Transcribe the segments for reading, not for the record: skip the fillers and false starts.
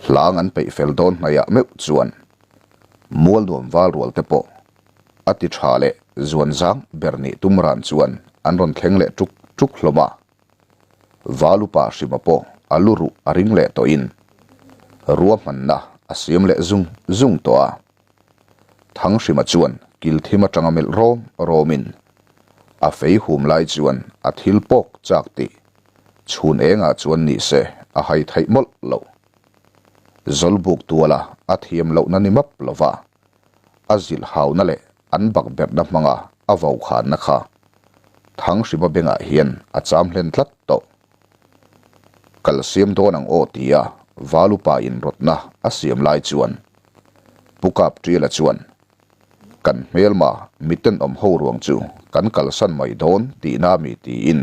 Hlang an peih fel dawn hnaihah meuh chuan Mualnuam val rual te pawh a ti tha leh zuan zang ber nih tum ran chuan an rawn thleng leh tuk tuk hlawm a. Val upa hrima pawh a lu ruh a ring leh tawhin ruahmanna a siam leh zung zung tawh a. Thanghrima chuan kil thim atanga melh rawm rawmin a fei hum lai chuan a thil pawk chak tih chhun engah chuan ni se a hai theih mawlh lo. Zawlbuk tuala a thiam lohna ni map lova a zilh hauna leh an bakberhna hmanga a vokhanna kha Thanghrima bengah hian a cham hlen tlat tawh. Kal siam dawn ang aw tia Valupa inrawtna a siam lai chuan Pu Kapṭiala chuan Kan hmelma mitenawm ho ruang chu kan kalsan mai dawn tihna mi tiin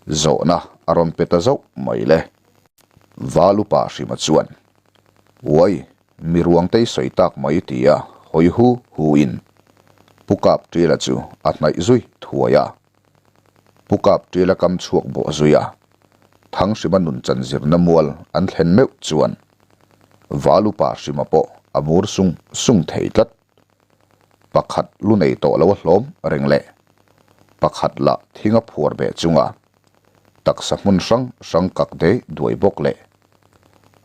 zawhna a rawn pe ta zauh mai le. Valupa hrima chuan Uai, mi ruangtei sawi tak mai tia hawi hu hu in Pu Kapṭiala chu a hnaih zui thuai a. Pu Kapṭiala kam chhuak bawh zui a, Thanghrima nun chan zirna mual an thlen meuh chuan Valupa hrima pawh a mur sung sung thei tlat. Pakhat lu nei tawh lo a hlawm reng leh pakhat lah thing a phuar beh chunga taksa hmun hrang hrang kak dei duai bawk leh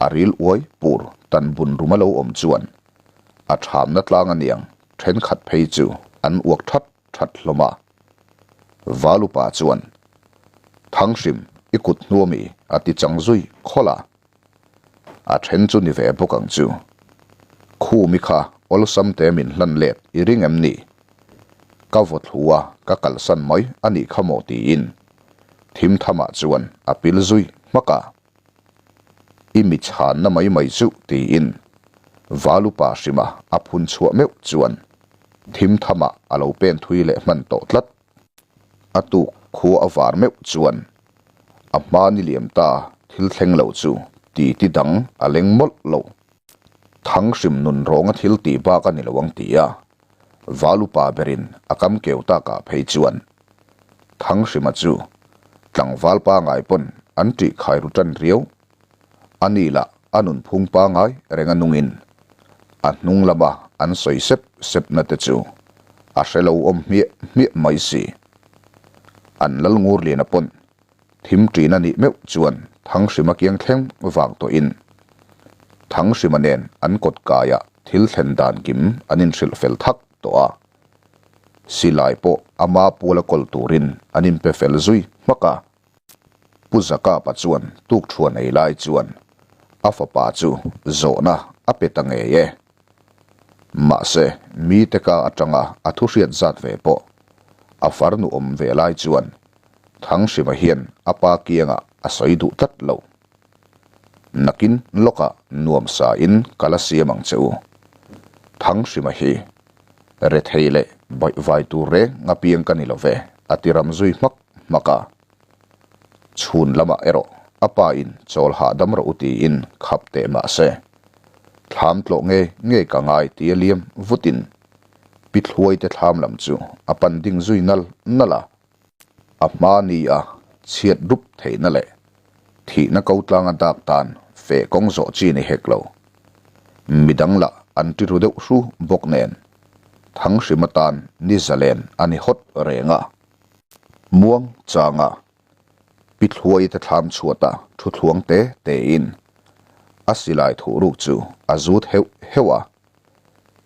a ril uai pur tan bun rum a lo awm chuan a thamna tlang aniang thenkhat phei chu an uak that that hlawm a. Valupa chuan, Thanghrim, i kut hnuami a ti chang zui khawlh a. A then chu ni ve bawk ang chu. Khumi kha awlsam te min hlan let i ring em ni? Ka vaw thlu a, ka kalsan mai a nih kha maw tiin thim thamah chuan a pil zui hmak a. I mi chhanna mai mai chu tiin Valupa hrima a phun chhuah meuh chuan thim thamah a lo pen thui leh hman tawh tlat. A tuk khua a var meuh chuan a hma ni liam ta thil thleng lo chu ti ti dang a leng mawlh lo. Thang hrim nun rawnga thil tih bak a ni lo ang ti a, Valupa berin a kam keu takah phei chuan Thanghrima chu tlangval pangai pawn an ṭih khai ru ṭan riau. A ni lah a nunphung pangai reng a nungin a hnung lama an sawi sep sepna te chu a hre lo awm hmiah hmiah mai si. An lal ngur liana pawn thim ṭin a nih meuh chuan Thanghrima kiang thleng vang tawhin Thanghrima nen an kawt kaiah thil thlen dan kim an inhrilh fel thak tawh a. Silai pawh ama puala kawl turin an inpe fel zui hmak a. Pu Zakapa chuan tukthuan ei lai chuan a fapa chu zawhna a pe ta ngei e. Mahse, mite ka atanga a thu hriat zat ve pawh a farnu awm ve lai chuan Thanghrima hian a pa kiangah a sawi duh tlat lo. Nakin lawkah nuam sa in ka la siam ang che u. Thanghrima hi rethei leh baihvai tur reng a piang ka ni lo ve, a ti ram zui hmak hmak a. Chhun lamah erawh a pa in chawl hahdam rawh u tiin khap teh mah se, thlam tlawh nge nge ka ngai tia liam vutin Pi Thluaite thlam lam chu a pan ding zui nal nal a. A hma ni a chhiat rup theihna leh thihna ko tlanga dak tan feh kawng zawh chi ni hek lo. Midang lah an ti ru deuh hru bawk nen Thanghrima tan ni zalen a ni hawt reng a. Muang changa Pi Thluai te thlam chhuata thu thluang te tein a silai thuh ruk chu a zut heuh heuh a.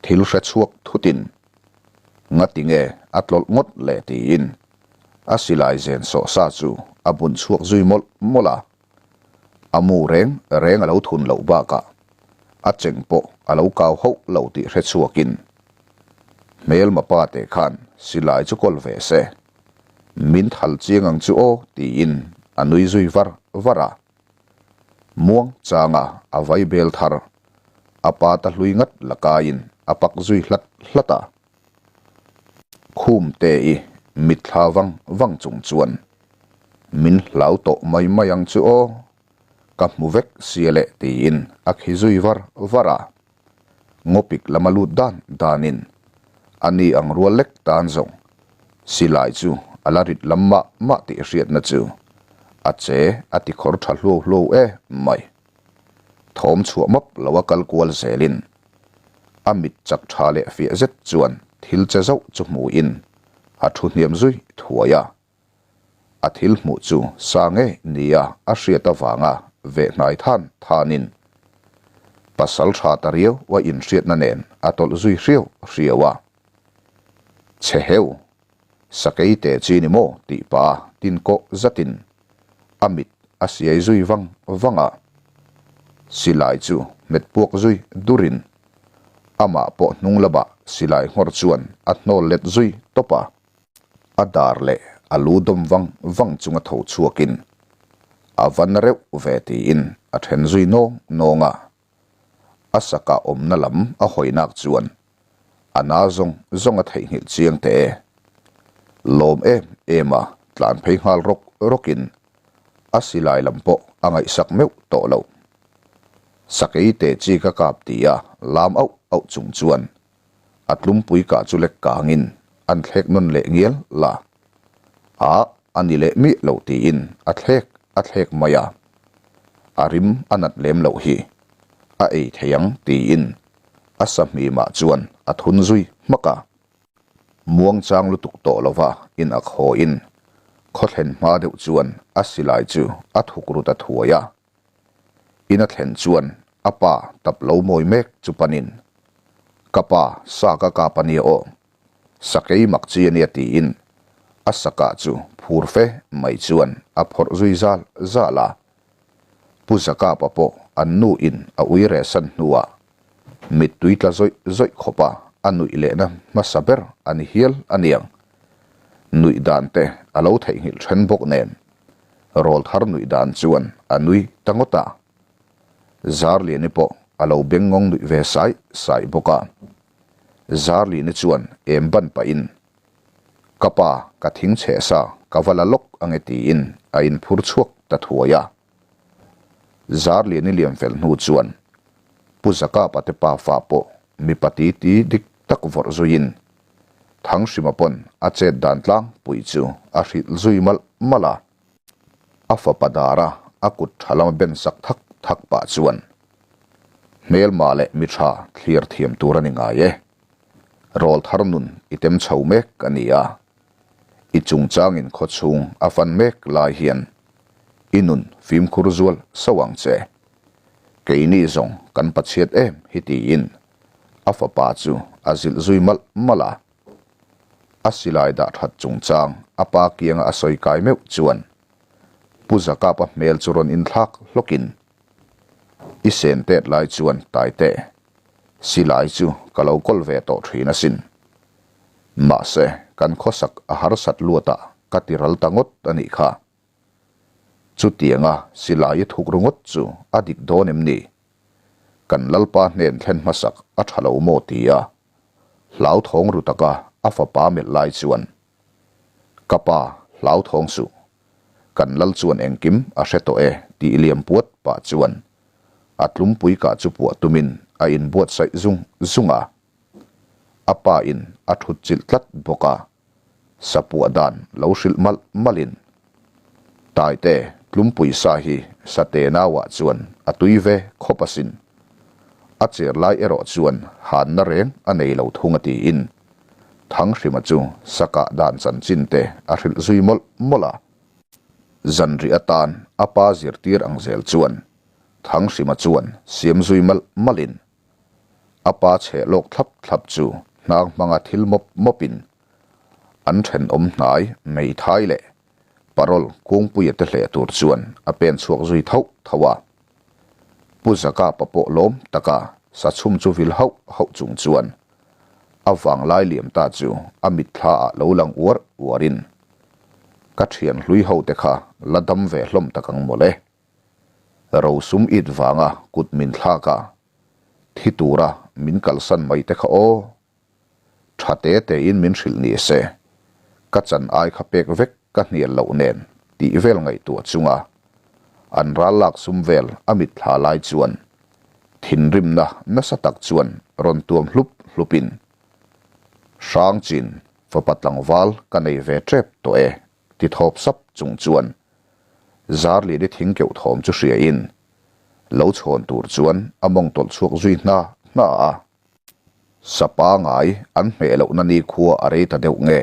Thil hre chhuak thutin Ngati nge a tlawlh ngawt le tiin a silai zen sawh sa chu a bun chhuak zui mawlh mawlh a. A mu reng reng a lo thun loh bakah a cheng pawh a lo kau hauh lo tih hre chhuakin hmelma pa te khan silai chu kawl ve se, min thal chiang ang chu aw tiin a nui zui var var a. Muang changa a vai bel thar, a pa ta hlui ngat lakaiin a pak zui hlat hlat a. Khum te i mitthla vang vang chung chuan min hlau tawh mai mai ang chu aw, ka hmu vek sia leh tiin a khi zui var var a. Ngawpik lama lut dan danin a ni ang rual lek tan zawng silai chu a la rit lam mah mah tih hriatna chu a che a ti khawr tha hluau hluau e mai. Thawm chhuah map lo a kal kual zelin a mit chak tha leh fiah zet chuan thil che zauh chu hmuin a thu hniam zui thuai a. A thil hmuh chu sa ngei nia a hriat avanga veh hnai than thanin pasal tha ta riau a inhriatna nen a tawlh zui hriau hriau a. Chhe heu, sakei te chi ni maw tih pah a tin kawh zatin a mit a siai zui vang vang a. Silai chu hmet puak zui durin amah pawh hnung lamah silai nghawr chuan a hnawl let zui tawp a. A dar leh a lu dawm vang vang chunga tho chhuakin a va na reuh ve tiin a then zui nawng nawng a. A sakah awmna lam a hawi nak chuan a na zawng zawng a theihnghilh chiang teh e. Lawm em em a tlan phei nghal rawk rawkin a silai lam pawh a ngaihsak meuh tawh lo. Sakei teh chi ka kap ti a lam auh auh chung chuan a tlumpui kah chu lek kangin an thlek nawn leh ngial la. A a ni leh miah lo tiin a thlek a thlek mai a. A rim a nat lem loh hi a ei thei ang tiin a sahmimah chuan a thun zui hmak a. Muangchang lutuk tawh lova in ak hawiin khawthlen hma deuh chuan a silai chu a thuk ru ta thuai a. In a thlen chuan a pa tap lo mawi mek chu panin, Ka pa, sa ka kap a nia aw. Sakei mak chi a nia tiin a sakah chu phur fe mai chuan a phawrh zui zal zal a. Pu Zakapa pawh an nu in a ui reh san hnuah mittui tla zawih zawih khawpa a nuih lehna hmasa ber a ni hial a niang. Nuih dan te a lo theihnghilh then bawk nen rawl thar nuih dan chuan a nui ta ngawt a. Zarliani pawh a lo bengngawng nuih ve sai sai bawk a. Zarliani chuan em ban pahin, Ka pa, ka thing chheh sa, ka va la lawk ange tiin a inphur chhuak ta thuai a. Zarliani liam fel hnu chuan Pu Zakapa te pafa pawh mipa titi dik tak vawrh zuiin Thanghrima pawn a chet dan tlangpui chu a hrilh zui malh malh a. A fapa dara a kut tha lama ben sak thak thak pah chuan hmelma leh mi tha thlir thiam tur a ni ngai e. Rawl thar nun i tem chho mek a ni a. I chungchangin khawchhung a fan mek lai hian i nun fimkhur zual sauh ang che. Keini zawng kan pachhiat em hi tiin a fapa chu a zilh zui malh malh a. A silai dah that chungchang a pa kianga a sawi kai meuh chuan Pu Zakapa hmel chu rawn inthlak hlawkin, I sen tet lai chuan Taite, silai chu ka lo kawl ve tawh thin asin. Mahse, kan khawsak a harsat luatah ka ti ral ta ngawt a nih kha. Chutianga silai i thuk ru ngawt chu a dik dawn em ni? Kan Lalpa hnen thlen hmasak a tha lo maw ti a, hlauthawng ru taka a fapa melh lai chuan, Ka pa, hlauthawng suh. Kan Lal chuan engkim a hre tawh e tih liam puat pah chuan a tlumpui kah chu puah tumin a inbuatsaih zung zung a. A pa in a thut chilh tlat bawk a. Sapuah dan lo hrilh malh malhin, Taite, tlumpui sa hi sate nauah chuan a tui ve khawp asin. A cher lai erawh chuan hanna reng a nei lo thung a tiin Thanghrima chu sakah dan chanchin te a hrilh zui mawlh mawlh a. Zanrih atan a pa zirtir ang zel chuan Thanghrima chuan siam zui malh malhin, A pa chhe lawk thlap thlap chu hnang hmanga thil mawp mawpin an thenawm hnai Meithai leh Parol Kungpuia te hleh tur chuan a pen chhuak zui thauh thauh a. Pu Zakapa pawh lawm taka sachhum chu vil hauh hauh chung chuan a vanglai liam ta chu a mitthla ah lo lang uar uarin, Ka thian hlui ho te kha la dam ve hlawm tak ang mawle. Rosum it vanga kut min thlak a, thi tura min kalsan mai te kha aw. Tha te tein min hrilh ni se, ka chan ai kha pek vek ka hnial loh nen tih vel ngaihtuah chunga an ral lak sum vel a mitthla lai chuan thinrimna nasa tak chuan rawn tuam hlup hlupin, Hrangchin, fapa tlangval ka nei ve tep tawh e ti thawp sap chung chuan Zarlini thing keuh thawm chu hriain. Lo chhawn tur chuan a mawng tawlh chhuak zui hna hna a. Sa pangai an hmeh lohna nikhua a rei ta deuh nge?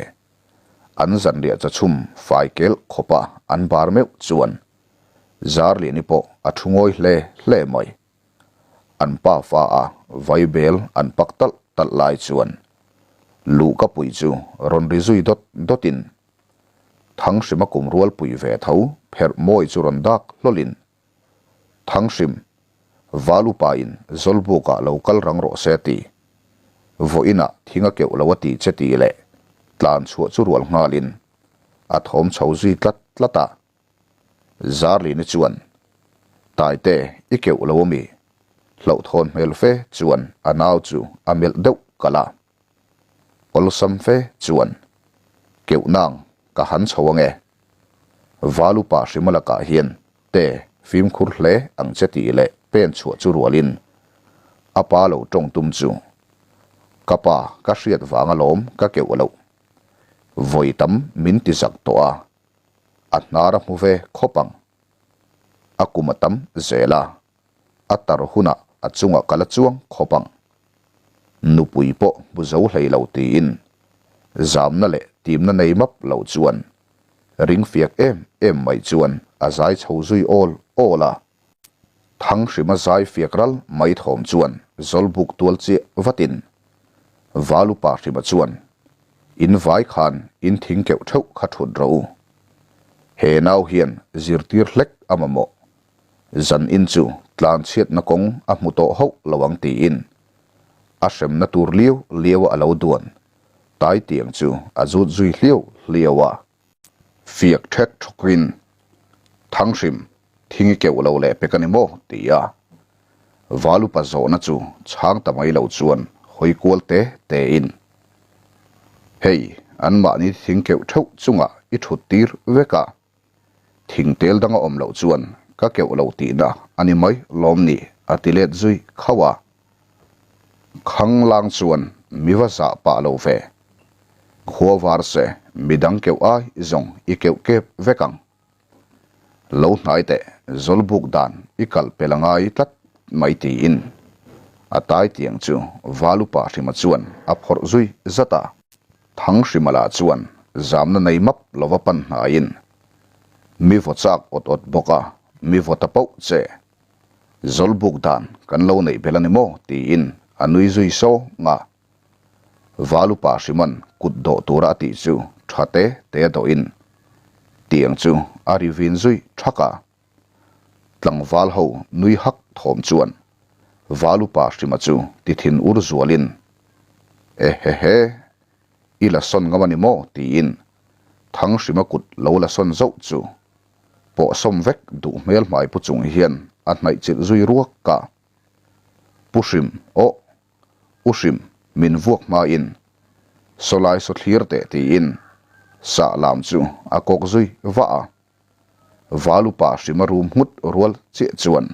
An zanriah chachhum fai kelh khawpa an bar meuh chuan Zarliani pawh a thu ngawi hle hle mai. An pa fa a vaibel an pak talh talh lai chuan luhka pui chu rawn ri zui dawt dawtin Thanghrima kum rual pui ve tho pherh mawi chu rawn dak hlawlin Thanghrim, Val upain Zawlbukah lo kal rang rawh se ti. Vawiinah thing a keuh lo a ti che tih leh tlan chhuah chu rual nghalin a thawm chho zui tlat tlat a. Zarlini chuan, Taite, i keuh lo ami? Hlauhthawn hmel fe chuan a nau chu a melh deuh kalh a. Awlsam fe chuan, Keuh nang, ka han chho ange. Val upa hrima lakah hian te fimkhur hle ang che tih leh pen chhuah chu rualin a pa lo tawng tum chu ka pa ka hriat vang alawm ka keuh loh. Vawi tam min ti zak tawh a, a hnar a hmu ve khawp ang. A kum a tam zel a, a tar hunah a chungah ka la chuang khawp ang. Nupui pawh hmu zo hlei lo tiin zamna leh timna nei map lo chuan ring fiak em em mai chuan a zai chho zui awl awl a. Thanghrima zai fiak ral mai thawm chuan Zawlbuk tual chiah vatin Valupa hrima chuan in vai khan in thing keuh theuh kha thut rawh u. He nau hian zirtir hlek a mamawh. Zan in chu tlan chhiatna kawng a hmu tawh hauh lo ang tiin a hremna tur liau liau a lo duan tai tiang chu a zut zui hliau hliau a. Fiak thek thawkin Thanghrim thing i keuh lo leh pek a ni maw? ti a Valupa zawhna chu chhang ta mai lo chuan hawi kual te tein Hei anmahni thing keuh theuh chungah i thut tir vek a. Thing tel dang a awm loh chuan ka keuh lo tihna a ni mai lawm ni a ti let zui khauh a. Khang lang chuan mi va zah pah lo ve. Khua var se midang keuh ai zawng i keuh kep vek ang. Lo hnai teh zawlbuk dan i kalh pel a ngai tlat mai tiin a tai tiang chu Valupa hrima chuan a phawrh zui zat a. Thanghrima chuan zamna nei map lova pan hnaiin mi vaw chak awt awt bawk a, mi vaw ta pauh che. Zawlbuk dan kan lo neih belh a ni maw? tiin a nui zui sawng a. Valupa Hriman kut dawh tura a tih chu tha te te a dawhin tiang chu a ri vin zui thak a. Tlangval ho nui hak thawm chuan Valupa Hrima chu ti thin ur zualin, Ehehe, i la sawn ngam a ni maw? tiin Thanghrima kut lo la sawn zauh chu pawhsawm vek duh hmel hmai pu chung hian a hnaih chilh zui ruak a. Pu Hrim, Awh! U Hrim, min vuak hmain sawlai saw thlir teh tiin sah lam chu a kawk zui vah a. Valupa hrima rum nghut rual chiah chuan,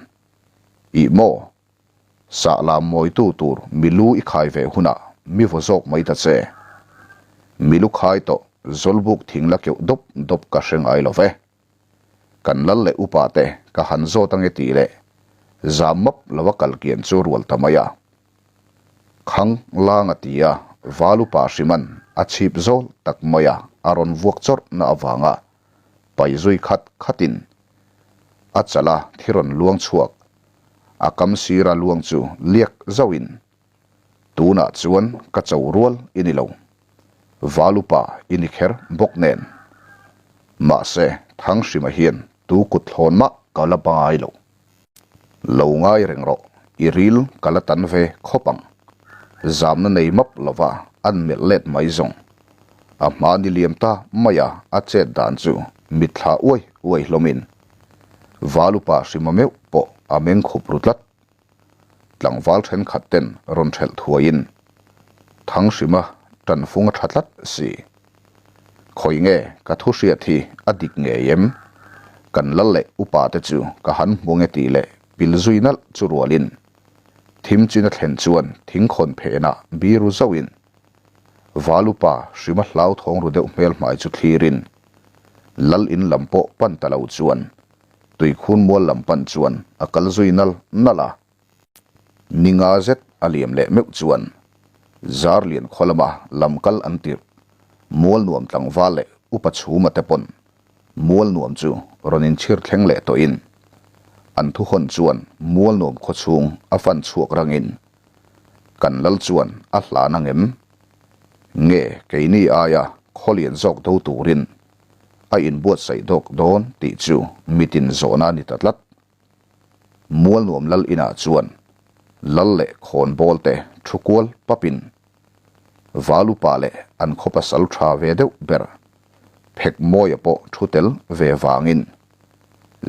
Ih maw? Sah lam mawitu tur mi lu i khai ve hunah mi vaw zawk mai ta che. Mi lu khai tawh Zawlbuk thing la keuh dawp dawp ka hre ngai lo ve. Kan lal leh upa te ka han zawt ange tih leh zam map lova kal kian chu rual ta mai a. Khang lang a ti a, Valupa hriman a chhip zawl tak mai a, a rawn vuak chawrh na avanga pai zui khat khatin a chal a thi rawn luang chhuak, a kam sira luang chu liak zauhin, Tunah chuan ka cho rual i ni lo, Valupa i ni kher bawk nen. Mahse, Thanghrima hian tu kut thlawn mah ka la pangai lo. Lo ngai reng rawh, i ril ka la tan ve khawp ang. Zamna nei map lova an melh let mai zawng. A hma ni liam ta mai a a chet dan chu mitthla uai uai hlawmin Valupa hrima meuh pawh a meng khup ru tlat. Tlangval thenkhat ten rawn thelh thuaiin Thanghrima tanfung a tha tlat si. Khawi nge ka thu hriat hi a dik ngei em? Kan lal leh upa te chu ka han hmu nge tih leh pil zui nalh chu rualin thim chin a thlen chuan thingkhawn phenah biru zauhin Val upa hrima hlauthawng ru deuh hmel hmai chu thlirin lal in lam pawh pan ta lo chuan. Tuikhun mual lam pan chuan a kal zui nal nal a. Ni nga zet a liam leh meuh chuan Zarlian khaw lama lam kal an tirh Mualnuam tlangval leh Upa Chhuma te pawn Mualnuam chu rawn inchhir thleng leh tawhin an thuhawn chuan Mualnuam khaw chhung a fan chhuak rangin kan lal chuan a hlan ang em? Nge keini aia khawlian zawk do turin a inbuatsaih dawk dawn tih chu mitin zawhna a ni ta tlat. Mualnuam lal inah chuan lal leh khawnbawl te thu kual papin Valupa leh an khaw pasal tha ve deuh ber Phekmawia pawh thu tel ve vangin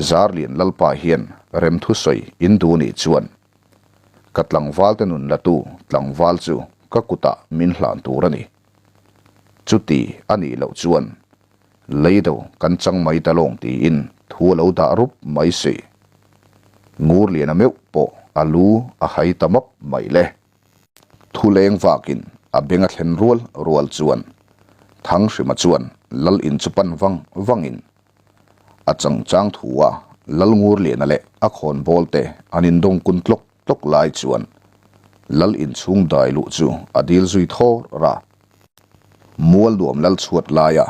Zarlian lalpa hian remthusawi in duh nih chuan ka tlangval te nun latu tlangval chu ka kutah min hlan tur a ni. Chuti a nih loh chuan Leido kan chang mai ta lawng tiin thu a lo dah rup mai si. Ngurliana meuh pawh a lu a hai ta map mai le. Thu leng vakin a beng a thlen rual rual chuan Thanghrima chuan Lal in chu pan vang vangin a changchang thu a Lal Ngurliana leh a khawnbawl te an indawng kun tlawk tlawk lai chuan Lal inchhung dai luh chu a dil zui thawr a. Mualnuam lal chhuat laia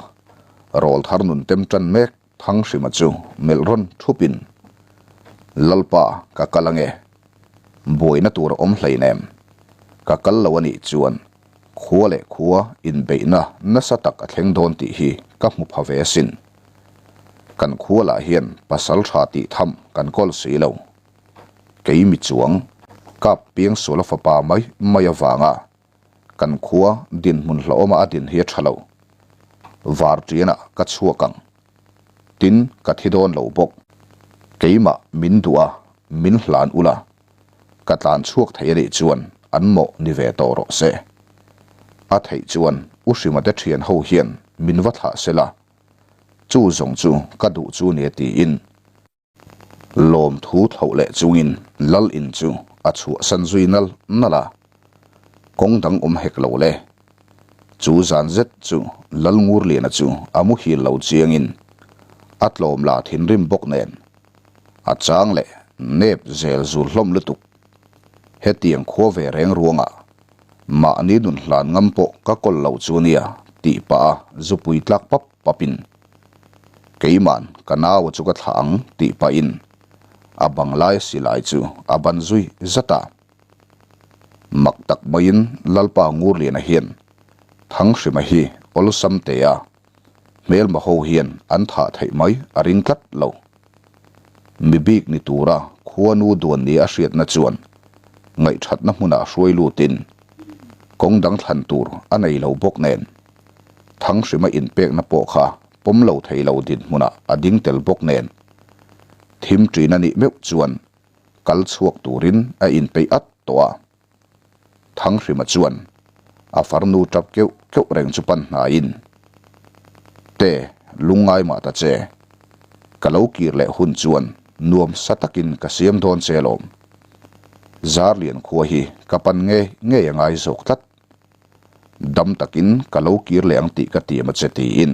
rawl thar nun tem tan mek Thanghrima chu melh rawn thupin, Lalpa ka kal ange, buaina tur a awm hleinem, ka kal lo anih chuan khua leh khua inbeihna nasa tak a thleng dawn tih hi ka hmu pha ve asin. Kan khua lah hian pasal tha tih tham kan kawl si lo. Kei mi chuang kap piangsuala fapa mai mai avanga Kan khua dinhmun hlauhawma a din hi a tha lo. Varṭianah ka chhuak ang. Tin, ka thi dawn lo bawk. Keimah min duh a, min hlan ula. Ka tlan chhuak thei a nih chuan an mawh ni ve tawh rawh se. A theih chuan U Hrimate ṭhian ho hian min va thlah sela. Chu zawng chu ka duh chu nia tiin. Lawmthu thlauh leh chungin Lal in chu a chhuahsan zui nal nal a, kawng dang awm hek lo le. Chu zan zet chu Lal Ngurliana chu a muhil lo chiangin a tlawm la thinrim bawk nen a chang leh nep zel zul hlawm lutuk. Hetiang khua ve reng ruangah mahni nun hlan ngam pawh ka kawl lo chu nia tih pah a zupui tlak pap papin Keiman ka nau chu ka thlah ang tih pahin a bang lai silai chu a ban zui zat a. Mak tak maiin Lalpa Ngurliana hian Thanghrima hi awlsam te a, hmelma ho hian an thah theih mai a ring tlat lo. Mi bik ni tura khuanu duan ni a hriatna chuan ngaihthatna hmunah hruai lutin kawng dang thlan tur a nei lo bawk nen Thanghrima inpekna pawh kha pawm lo thei lo dinhmunah a ding tel bawk nen, thim ṭin a nih meuh chuan kal chhuak turin a inpeih at tawh a. Thanghrima chuan a farnu ṭap keuh keuh reng chu pan hnaiin, Te, lungngai mah ta che. Ka lo kir leh hun chuan nuam sa takin ka siam dawn che alawm. Zarlian khua hi ka pan ngei ngei a ngai zawk tlat. Dam takin ka lo kir leh ang tih ka tiam a che tiin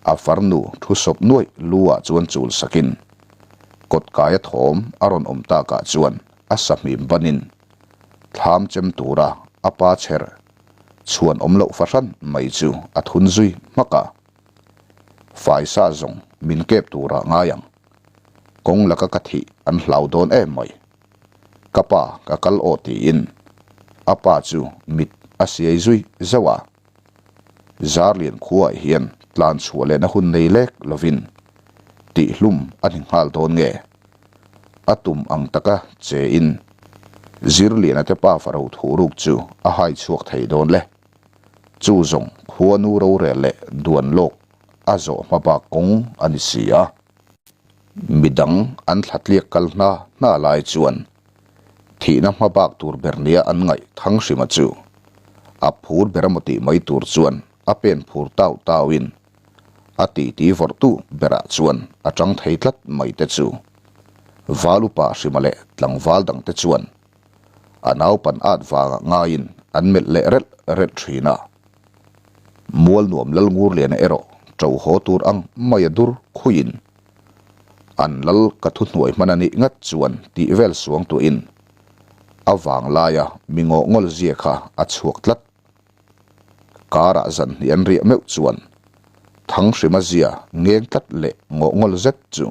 a farnu thu sawp nuaih lu ah chuan chul sakin kawtkaia thawm a rawn awm takah chuan a sahmim banin thlam chem tura a pa chher chhuan awm loh fahran mai chu a thun zui hmak a. Faisa zawng min kep turah ngai ang. Kawng laka ka thih an hlau dawn em mai. Ka pa ka kal aw tiin a pa chu mit a siai zui zauh a. Zarlian khuaah hian tlan chhuah lehna hun nei lek lovin tihhlum a ni nghal dawn nge? A tum ang taka che in Zirliana te pa faro thuruk chu a hai chhuak thei dawn le. Chu zawng khuanu rorel leh duan lawk a zawh hma bak kawng a ni si a. Midang an thlatliak kal hna hna lai chuan thihna hma bak tur ber nia an ngaih Thanghrima chu a phur ber emaw tih mai tur chuan a pen phur tau tauin a titi vawrhtu berah chuan a tang thei tlat mai te chu Valupa Hrima leh tlangval dangte chuan a naupan at vangah ngaiin an melh leh relh relh thin a. Mualnuam Lalngurliana erawh ṭo haw tur ang mai a dur khuiin. An lal ka thuhnuai hman a nih ngat chuan tih vel suang tuahin a vanglaia mi ngawh ngawl zia kha a chhuak tlat. Karah zan hnih an riah meuh chuan Thanghrima zia ngeng tlat leh ngawh ngawl zet chu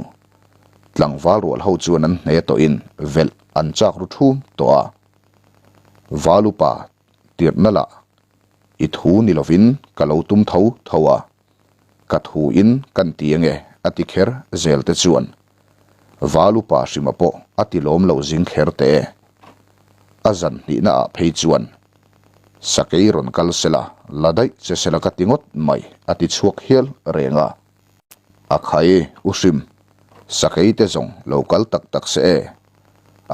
tlangval rual ho chuan an hne tawhin velh an chak ru thum tawh a. Valupa tirhna lah i thu ni lovin ka lo tum tho tho a, ka thu in kan ti ange a ti kher zel te chuan Valupa hrima pawh a ti lawm lo zing kher teh e. A zan hnihna ah phei chuan Sakei rawn kal sela la daih che sela ka ti ngawt mai a ti chhuak hial reng a. A khai u hrim, sakei te zawng lo kal tak tak se e,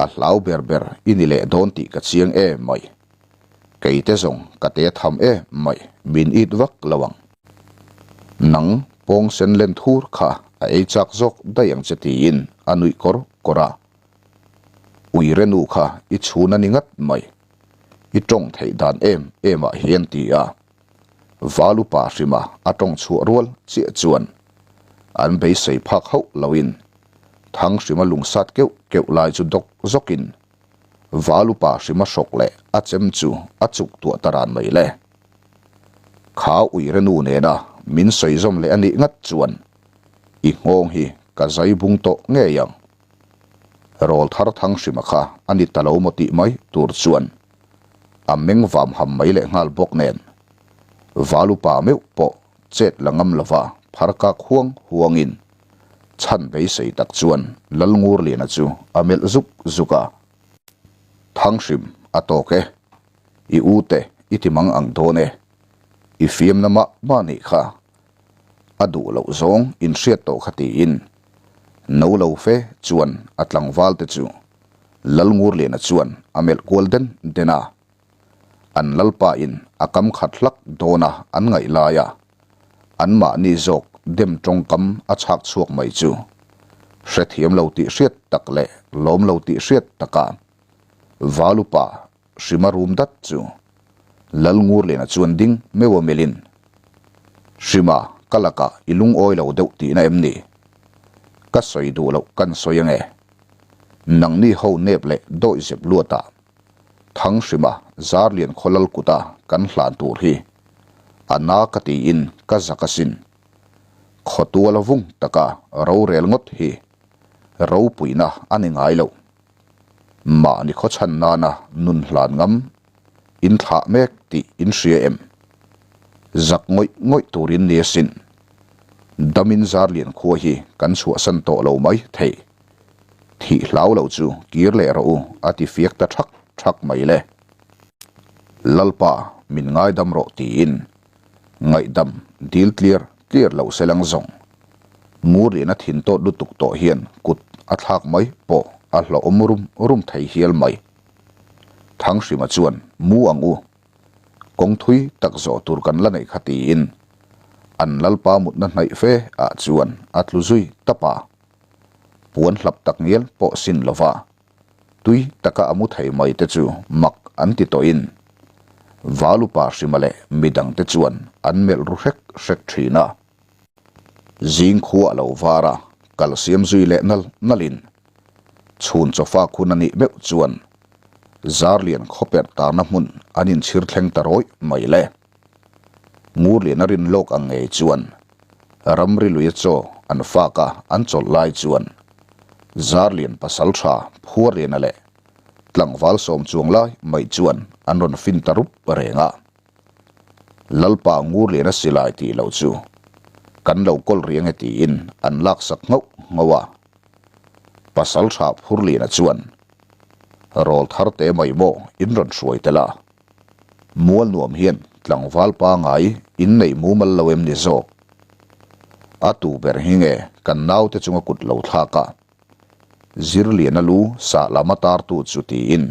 a hlau ber ber i ni leh dawn tih ka chiang em mai. Kei te zawng ka te tham em mai, min it vak lo ang. Nang pawng sen len thur kha a ei chak zawk daih ang che tiin a nuih kawr kawr a. Uire nu kha i chhun a ni ngat mai, i tawng theih dan em em ah hian ti a. Valupa hrima a tawng chhuah rual chiah chuan an beisei phak hauh loin Thanghrima lungsat keuh keuh lai chu dawk zawkin Valupa hrima hrawk leh a chem chu a chuk tuah ta ran mai le. Kha uire nu nena min sawi zawm leh a nih ngat chuan i nghawng hi ka zai bung tawh ngei ang. Rawlthar Thanghrima kha a ni ta lo maw tih mai tur chuan a meng vam ham mai leh nghal bawk nen Valupa meuh pawh chet la ngam lova phar kak huang huangin chhan beisei tak chuan Lalngurliana chu a melh zuk zuk a. Thanghrim a tawk e, i u te i ti mang ang dawn e, i fiamna mah mah nih kha a duh loh zawng in hriat tawh kha tiin no lo fe chuan a tlangval te chu Lalngurliana chuan a melh kual den den a, an lalpa in a kam khat hlak dawn a an ngaih lai a, an mahni zawk dem tawngkam a chhak chhuak mai chu hrethiam lo tih hriat tak leh lawm lo tih hriat taka Valupa Hrima rum dat chu Lalngurliana chuan ding meuh a melhin, Hrima, ka lakah i lungawi lo deuh tihna em ni? Ka sawi duh loh kan sawi ange. Nangni ho nep leh dawih zep luatah Thanghrima Zarlian khawlal kuta kan hlan tur hi a na ka tiin ka zak asin. Khawtuala vung taka rorel ngawt hi ropuina a ni ngai loh. Mahni khawchhan nana nun hlan ngam in thlah mek tih in hria em? Zak ngawih ngawih turin ni asin. Damin Zarlian khua hi kan chhuahsan tawh lo mai thei. Thih hlau lo chu kir leh rawh u a ti fiak ta thak thak mai le. Lalpa min ngaidam rawh tiin ngaihdam dil tliar tliar loh se lang zawng. Ngurliana thin tawt lutuk tawh hian kut a thlak mai pawh a hlauhawm rum rum thei hial mai. Thanghrima chuan mu ang u, kawng thui tak zawh tur kan la neih kha tiin an lalpa mutna hnaih fe ah chuan a tlu zui tap a. Puan hlap tak ngial pawh sin lova tui taka a mu thei mai te chu mak an ti tawhin Valupa Hrima leh midangte chuan an melh ru hrek hrek thin a. Zing khua a lo var a, kal siam zui leh nal nalin chhun chawfak hun a nih meuh chuan Zarlian khawperh tarna hmun an inchhir thleng ta rawih mai le. Ngurlian a rin lawk ang ngei chuan ramri luia chaw an fak a an chawlh lai chuan Zarlian pasal tha Phuarliana leh tlangval sawm chuang lai mai chuan an rawn fin ta rup reng a. Lalpa Ngurliana silai tih loh chu kan lo kawl riang e tiin an laksak nghauh nghauh a. Pasal tha Phurliana chuan Rawl thar te mai maw in rawn hruai tel a. Mual nuam hian tlangval pangai in neih mumal lo em ni zawk? A tu ber hi nge kan naute chunga kut lo thlak a? Zirliana lu sah lam a tartu chu tiin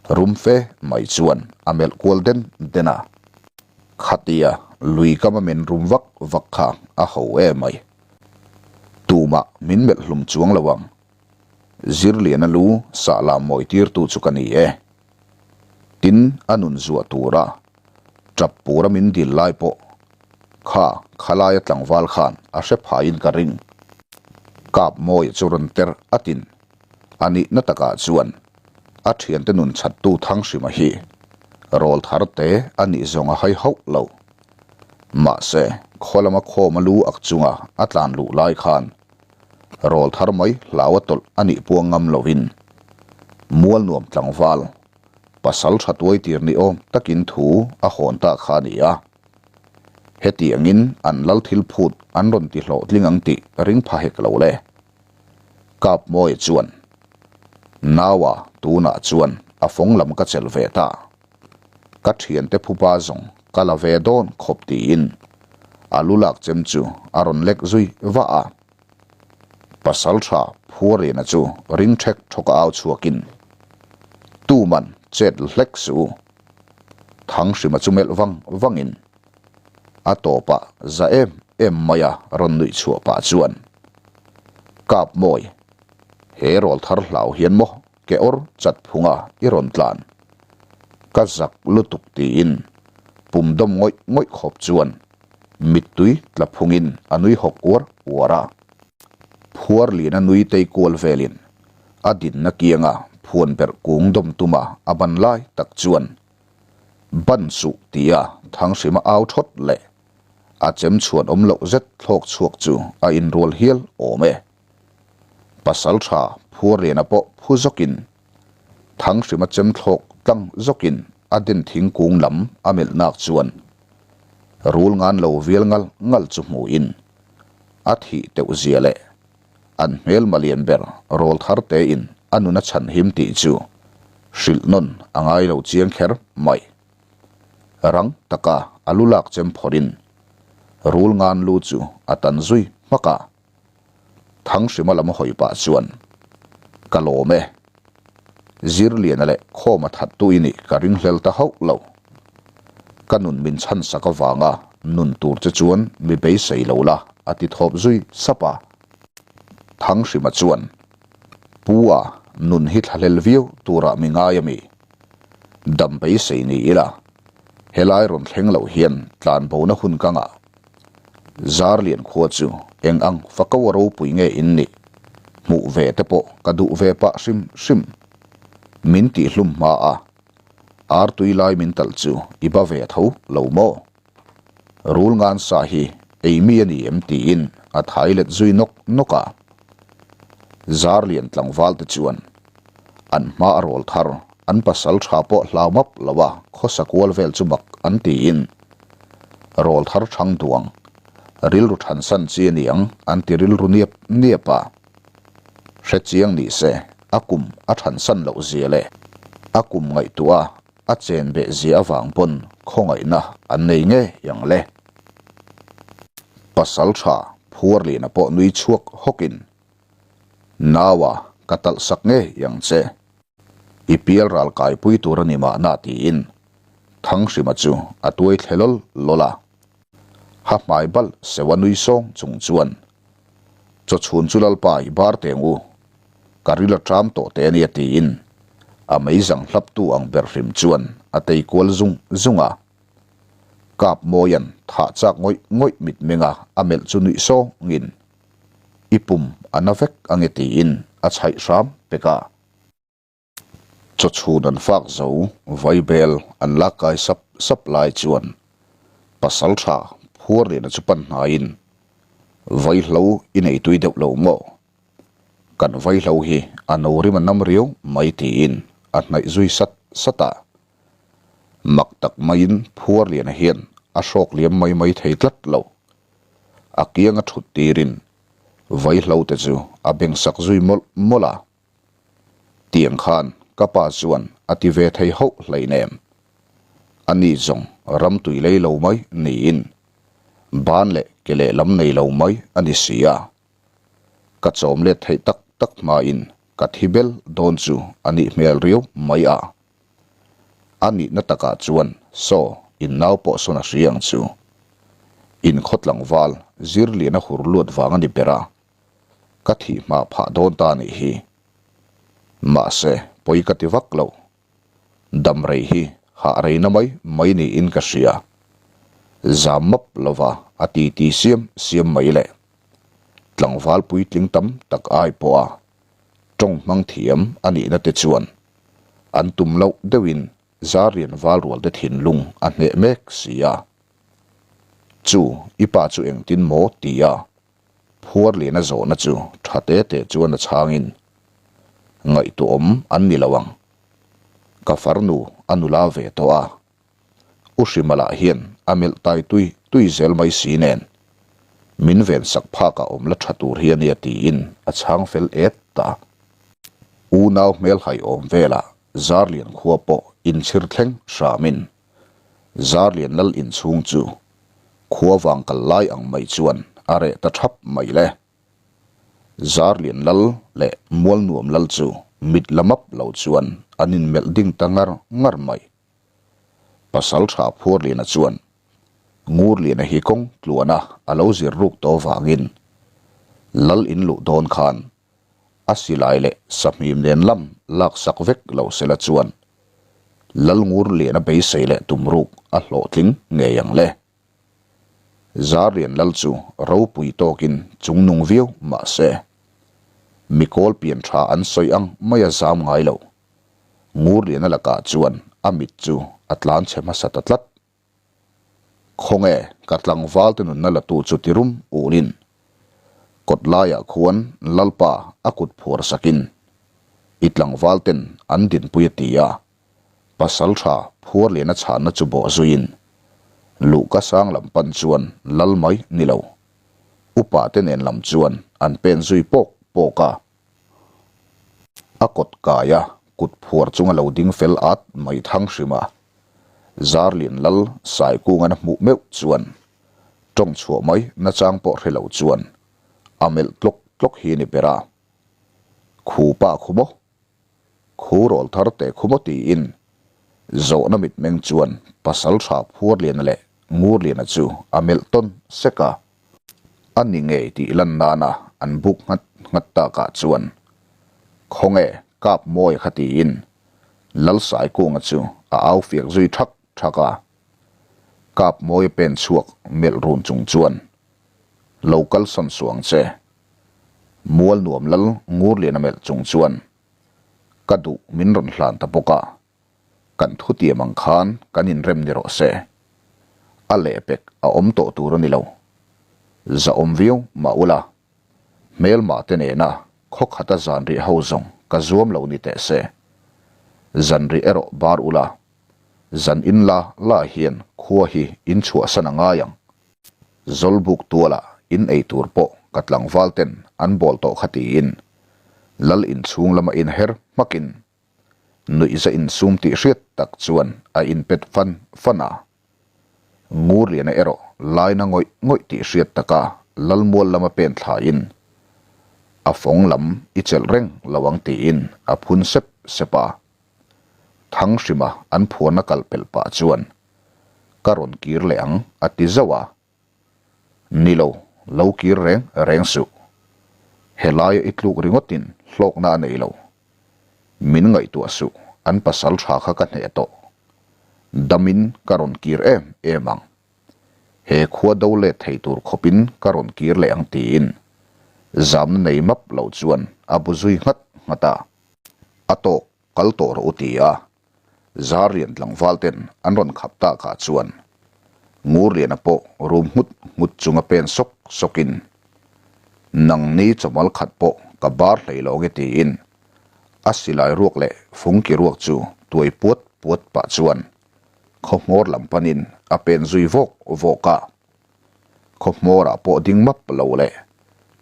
rum fe mai chuan a melh kual den den a. Khatia lui kama min rum vak vak kha a ho emai. Tumah min melh hlum chuang lo ang. Zirliana lu sah lam mawi tirtu chu ka ni e. Tin, a nun zuah tura tap pura min dil lai pawh kha khalaia tlangval khan a hre phaiin ka ring. Kapmawia chu rawn ter atin a nihna takah chuan a thiante nun chhattu Thanghrima hi rawl thar te a nih zawng a hai hauh lo. Mahse, khaw lama khawma lu ak chunga a tlan luh lai khan rawl thar mai hlau a tawlh a nih puang ngam lovin Mualnuam tlangval pasal tha tuai tir ni awm takin thu a hawn ta kha a ni a. Hetiangin an lal thil phut an rawn ti hlawhtling ang tih ring pha hek lo le. Kapmawia chuan, Naua tunah chuan a fawng lam ka chelh ve ta. Ka thiante phupa zawng ka la ve dawn khawp tiin a lu lak chem chu a rawn lek zui vah a. Pasaltha Phuarena chu ring thek thawk a au chhuakin, Tuman chet hlek suh u. Thanghrima chu melh vang vangin a tawpah za em em maia rawn nuih chhuah pah chuan, Kapmawi, he rawl thar hlau hian maw ke awr chat phunga i rawn tlan? Ka zak lutuk tiin pum dawm ngawih ngawih khawp chuan mittui tla phungin a nui hawk uar uar a. Phuar lian a nui tei kual velin a dinna kianga phuan berh kung dawm tuma a ban lai tak chuan Ban suh tia Thanghrima au thawt leh a chem chhuan awm loh zet thlawk chhuak chu a inrual hial awm e. Pasal tha Phuarliana pawh phu zawkin Thanghrima chem thlawk tlang zawkin a den thingkung lam a melh nak chuan rul ngan lo vial ngal ngal chu hmuhin a thih teuh zia leh An hmelma lian ber rawl thar tein a nun a chhan him tih chu hrilh nawn a ngai lo chiang kher mai. Rang taka a lu lak chem phawrhin rul ngan lu chu a tan zui hmak a. Thanghrima lam hawi pah chuan, Ka lawm e. Zirliana leh Khawma thattu i nih ka ringhlel ta hauh lo. Ka nun min chhansak avanga nun tur che chuan mi beisei lo la, a ti thawp zui sap a. Thanghrima chuan, Pu a, nun hi thlahlel viau turah mi ngai a mi? Dam beisei ni ila, helai rawn thleng loh hian tlanbona hun ka ngah. Zarlian khua chu eng ang fako a ropui nge in nih? Hmuh ve te pawh ka duh ve pah hrim hrim. Min tihhlum hma a, artui lai min talh chu i ba ve tho lo maw? Rul ngan sa hi ei mi a ni em tiin a thai let zui nawk nawk a. Zarlian tlangval te chuan an hma a rawl thar an pasal tha pawh hlau map lo a khawsa kual vel chu mak an tiin rawl thar thang duang rilru thansan chi a niang an ti rilru niap niap a. Hrechiang ni se a kum a thansan loh zia leh a kum ngaihtuah a a chen beh zia avang pawn khawngaihna an nei ngei ang le. Pasal tha Phuarliana pawh nui chhuak hawkin, Naua ka talh sak ngei ang che. I pial ral kaipui tur a ni mahna tiin Thanghrima chu a tuai thle lawl lawl a. Ha hmai balh seuha nui sawng chung chuan, Chawchhun chu Lalpa i bar teng u, ka ril a ṭam tawh teh a nia tiin a meizang hlaptu ang ber hrim chuan a tei kual zung zung a. Kapmawia'n thah chak ngawih ngawih mitmenga a melh chu nuih sawngin, I pum a na vek ange tiin a chhaih hram pek a. Chawchhun an fak zo, vaibel an lak kai sap sap lai chuan pasal tha Phuarliana chu pan hnaiin, Vaihlo i nei tui deuh lo maw? Kan vaihlo hi a no rim a nam riau mai tiin a hnaih zui sat sat a. Mak tak maiin Phuarliana hian a hrawk liam mai mai thei tlat lo. A kianga thut tirin vaihlo te chu a bengsak zui mawlh mawlh a. Tiang khan ka pa chuan a ti ve thei hauh hleinem. A ni zawng ram tui lei lo mai niin ban leh ke lehlam nei lo mai a ni si a. Ka chawm let theih tak tak hmain ka thi bel dawn chu a nih hmel riau mai a. A nihna takah chuan saw in nau pawh sawn a hria ang chu. In khaw tlangval zirlian a hur luat vang a ni ber a. Ka thih hma phah dawn ta nih hi. Mahse, pawi ka ti vak lo. Dam rei hi hah reina mai mai niin ka hria. Zam map lova a ti ti siam siam mai le. Tlangval puitling tam tak ai pawha tawng hmang thiam a nihna te chuan an tum loh deuhin Zarlian val rualte thinlung a hneh mek si a. Chu i pa chu engtin maw ti a, Phuarliana zawhna chu tha te te chuan a chhangin ngaihtuahawm an ni lo ang. Ka farnu a nula ve tawh a, U Hrimala hian a melh tai tui tui zel mai si nen, min ven sak phakah awm la tha tur hi a nia tiin a chhang fel et ta. Unau hmelhai awm velah Zarlian khua pawh inchhir thleng hramin Zarlian lal inchhung chu khua vang kal lai ang mai chuan a reh ta thap mai le. Zarlian lal leh Mualnuam lal chu mit la map lo chuan an inmelh ding ta ngar ngar mai. Pasal tha Phuarliana chuan Ngurliana hi kawng tluana a lo zir ruk tawh vangin lal in luh dawn khan a silai leh sahmim nen lam laksak vek lo sela chuan lal Ngurliana beisei leh tum ruk a hlawhtling ngei ang le. Zarlian lal chu ropui tawkin chungnung viau mah se mikawl pian tha an sawi ang mai a zam ngai lo. Ngurliana lakah chuan a mit chu a tlan chhe hmasa ta tlat. Khawnge ka tlangval te nunna latu chu ti rum ulin kawt laiah khuan Lalpa a kut phuar sakin i tlangval ten an dinpui a ti a, pasal tha Phuarliana chhanna chu bawh zuiin luhka sang lam pan chuan lal mai ni lo upa te nen lam chuan an pen zui pawk pawk a. A kawt kai a, kut phuar chunga lo ding fel at mai thang hrim a. Zarlin lal Saikungan a hmuh meuh chuan tawng chhuah mai nachang pawh hre lo chuan a melh tlawk tlawk hi a ni ber a. Khu pa khu maw? Khu rawl thar teh khu maw tiin zawhna mitmeng chuan Pasaltha Phuarliana leh Ngurliana chu a melh tawn sek a. A ni ngei tih lan nana an buk nghat nghat takah chuan Khawnge kap mawi kha tiin Lalsaikunga chu a au fiak zui thak thak a. Kap mawia pen chhuak melh run chung chuan Lo kal sawn suh ang che. Mual nuam lal Ngurliana melh chung chuan Ka duh min rawn hlan ta bawk a. Kan thutiam ang khan kan inrem ni rawh se. A lehpek a awm tawh tur a ni lo. Zahawm viau mah ula, hmelmah te nena khaw khata zanriah ho zawng ka zuam lo ni teh se. Zanriah erawh bar ula, zan in la la hian khua hi in chhuahsan a ngai ang. Zawlbuk tualah in ei tur pawh ka tlangval ten an bawl tawh kha tiin Lal inchhung lama inher hmakin Nuihza insum tih hriat tak chuan a inpet fan fan a. Ngurliana erawh laina ngawih ngawih tih hriat taka Lalmual lama pen thlain a fawng lam i chelh reng lo ang tiin a phun sep sep a. Thanghrima an phuarna kal pelh pah chuan ka rawn kir leh ang a ti zauh a. Ni lo, lo kir reng reng suh. Helaia i tluk ringawtin hlawkna a nei lo. Min ngaihtuah suh, an pasal tha kha ka hneh tawh. Damin ka rawn kir em em ang. He khua do let thei tur khawpin ka rawn kir leh ang tiin zamna nei map lo chuan a bu zui nghat nghat a. A tawk kal tawh rawh u ti a, Zarlian tlangval ten an rawn khap tak ah chuan Ngurliana pawh rum nghut nghut chunga pen sawk sawk in Nangni chawmal khat pawh ka bar hlei lo nge tiin a silai ruak leh fungki ruak chu tuai puat puat pah chuan khaw hmawr lam panin a pen zui vawk vawk a. Khaw hmawrah pawh ding map lo leh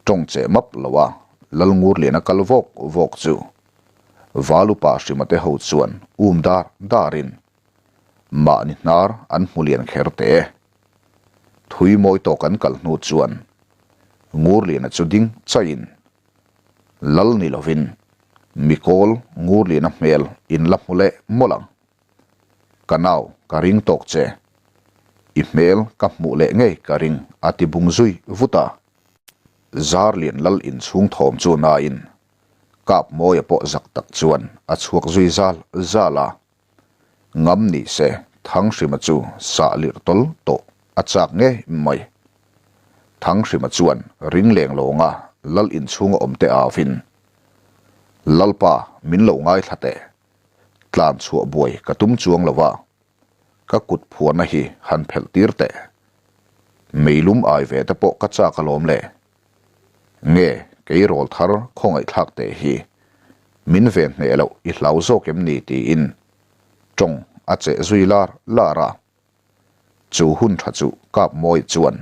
tawng cheh map lo a Lalngurliana kal vawk vawk chu Valupa Hrimate ho chuan um dar darin mahni hnar an hmu lian kher teh e. Thui mawi tawk an kal hnu chuan Ngurliana chu ding chaihin Lal ni lovin Mikawl Ngurliana hmel in la hmu leh mawlh ang. Ka nau, ka ring tawk che. I hmel ka hmuh leh ngei ka ring a ti bung zui vut a. Zarlian lal inchhung thawm chu nain Kapmawia pawh zak tak chuan a chhuak zui zal zal a. Ngam ni se Thanghrima chu sah lirh tawl tawh a chak ngei mai. Thanghrima chuan ring leng lawnga. Lal inchhunga awmte avin, Lalpa min lo ngaithla teh, tlan chhuah buai ka tum chuang lo a, ka kut phuarna hi han phelh tir teh. Meilum ai ve te pawh ka chak alawm le. Nge kei rawl thar khawngaihthlak teh hi min ven hneh loh i hlau zawk em ni tiin tawng a cheh zui lar lar a. Chu hun tha chu kap mawi chuan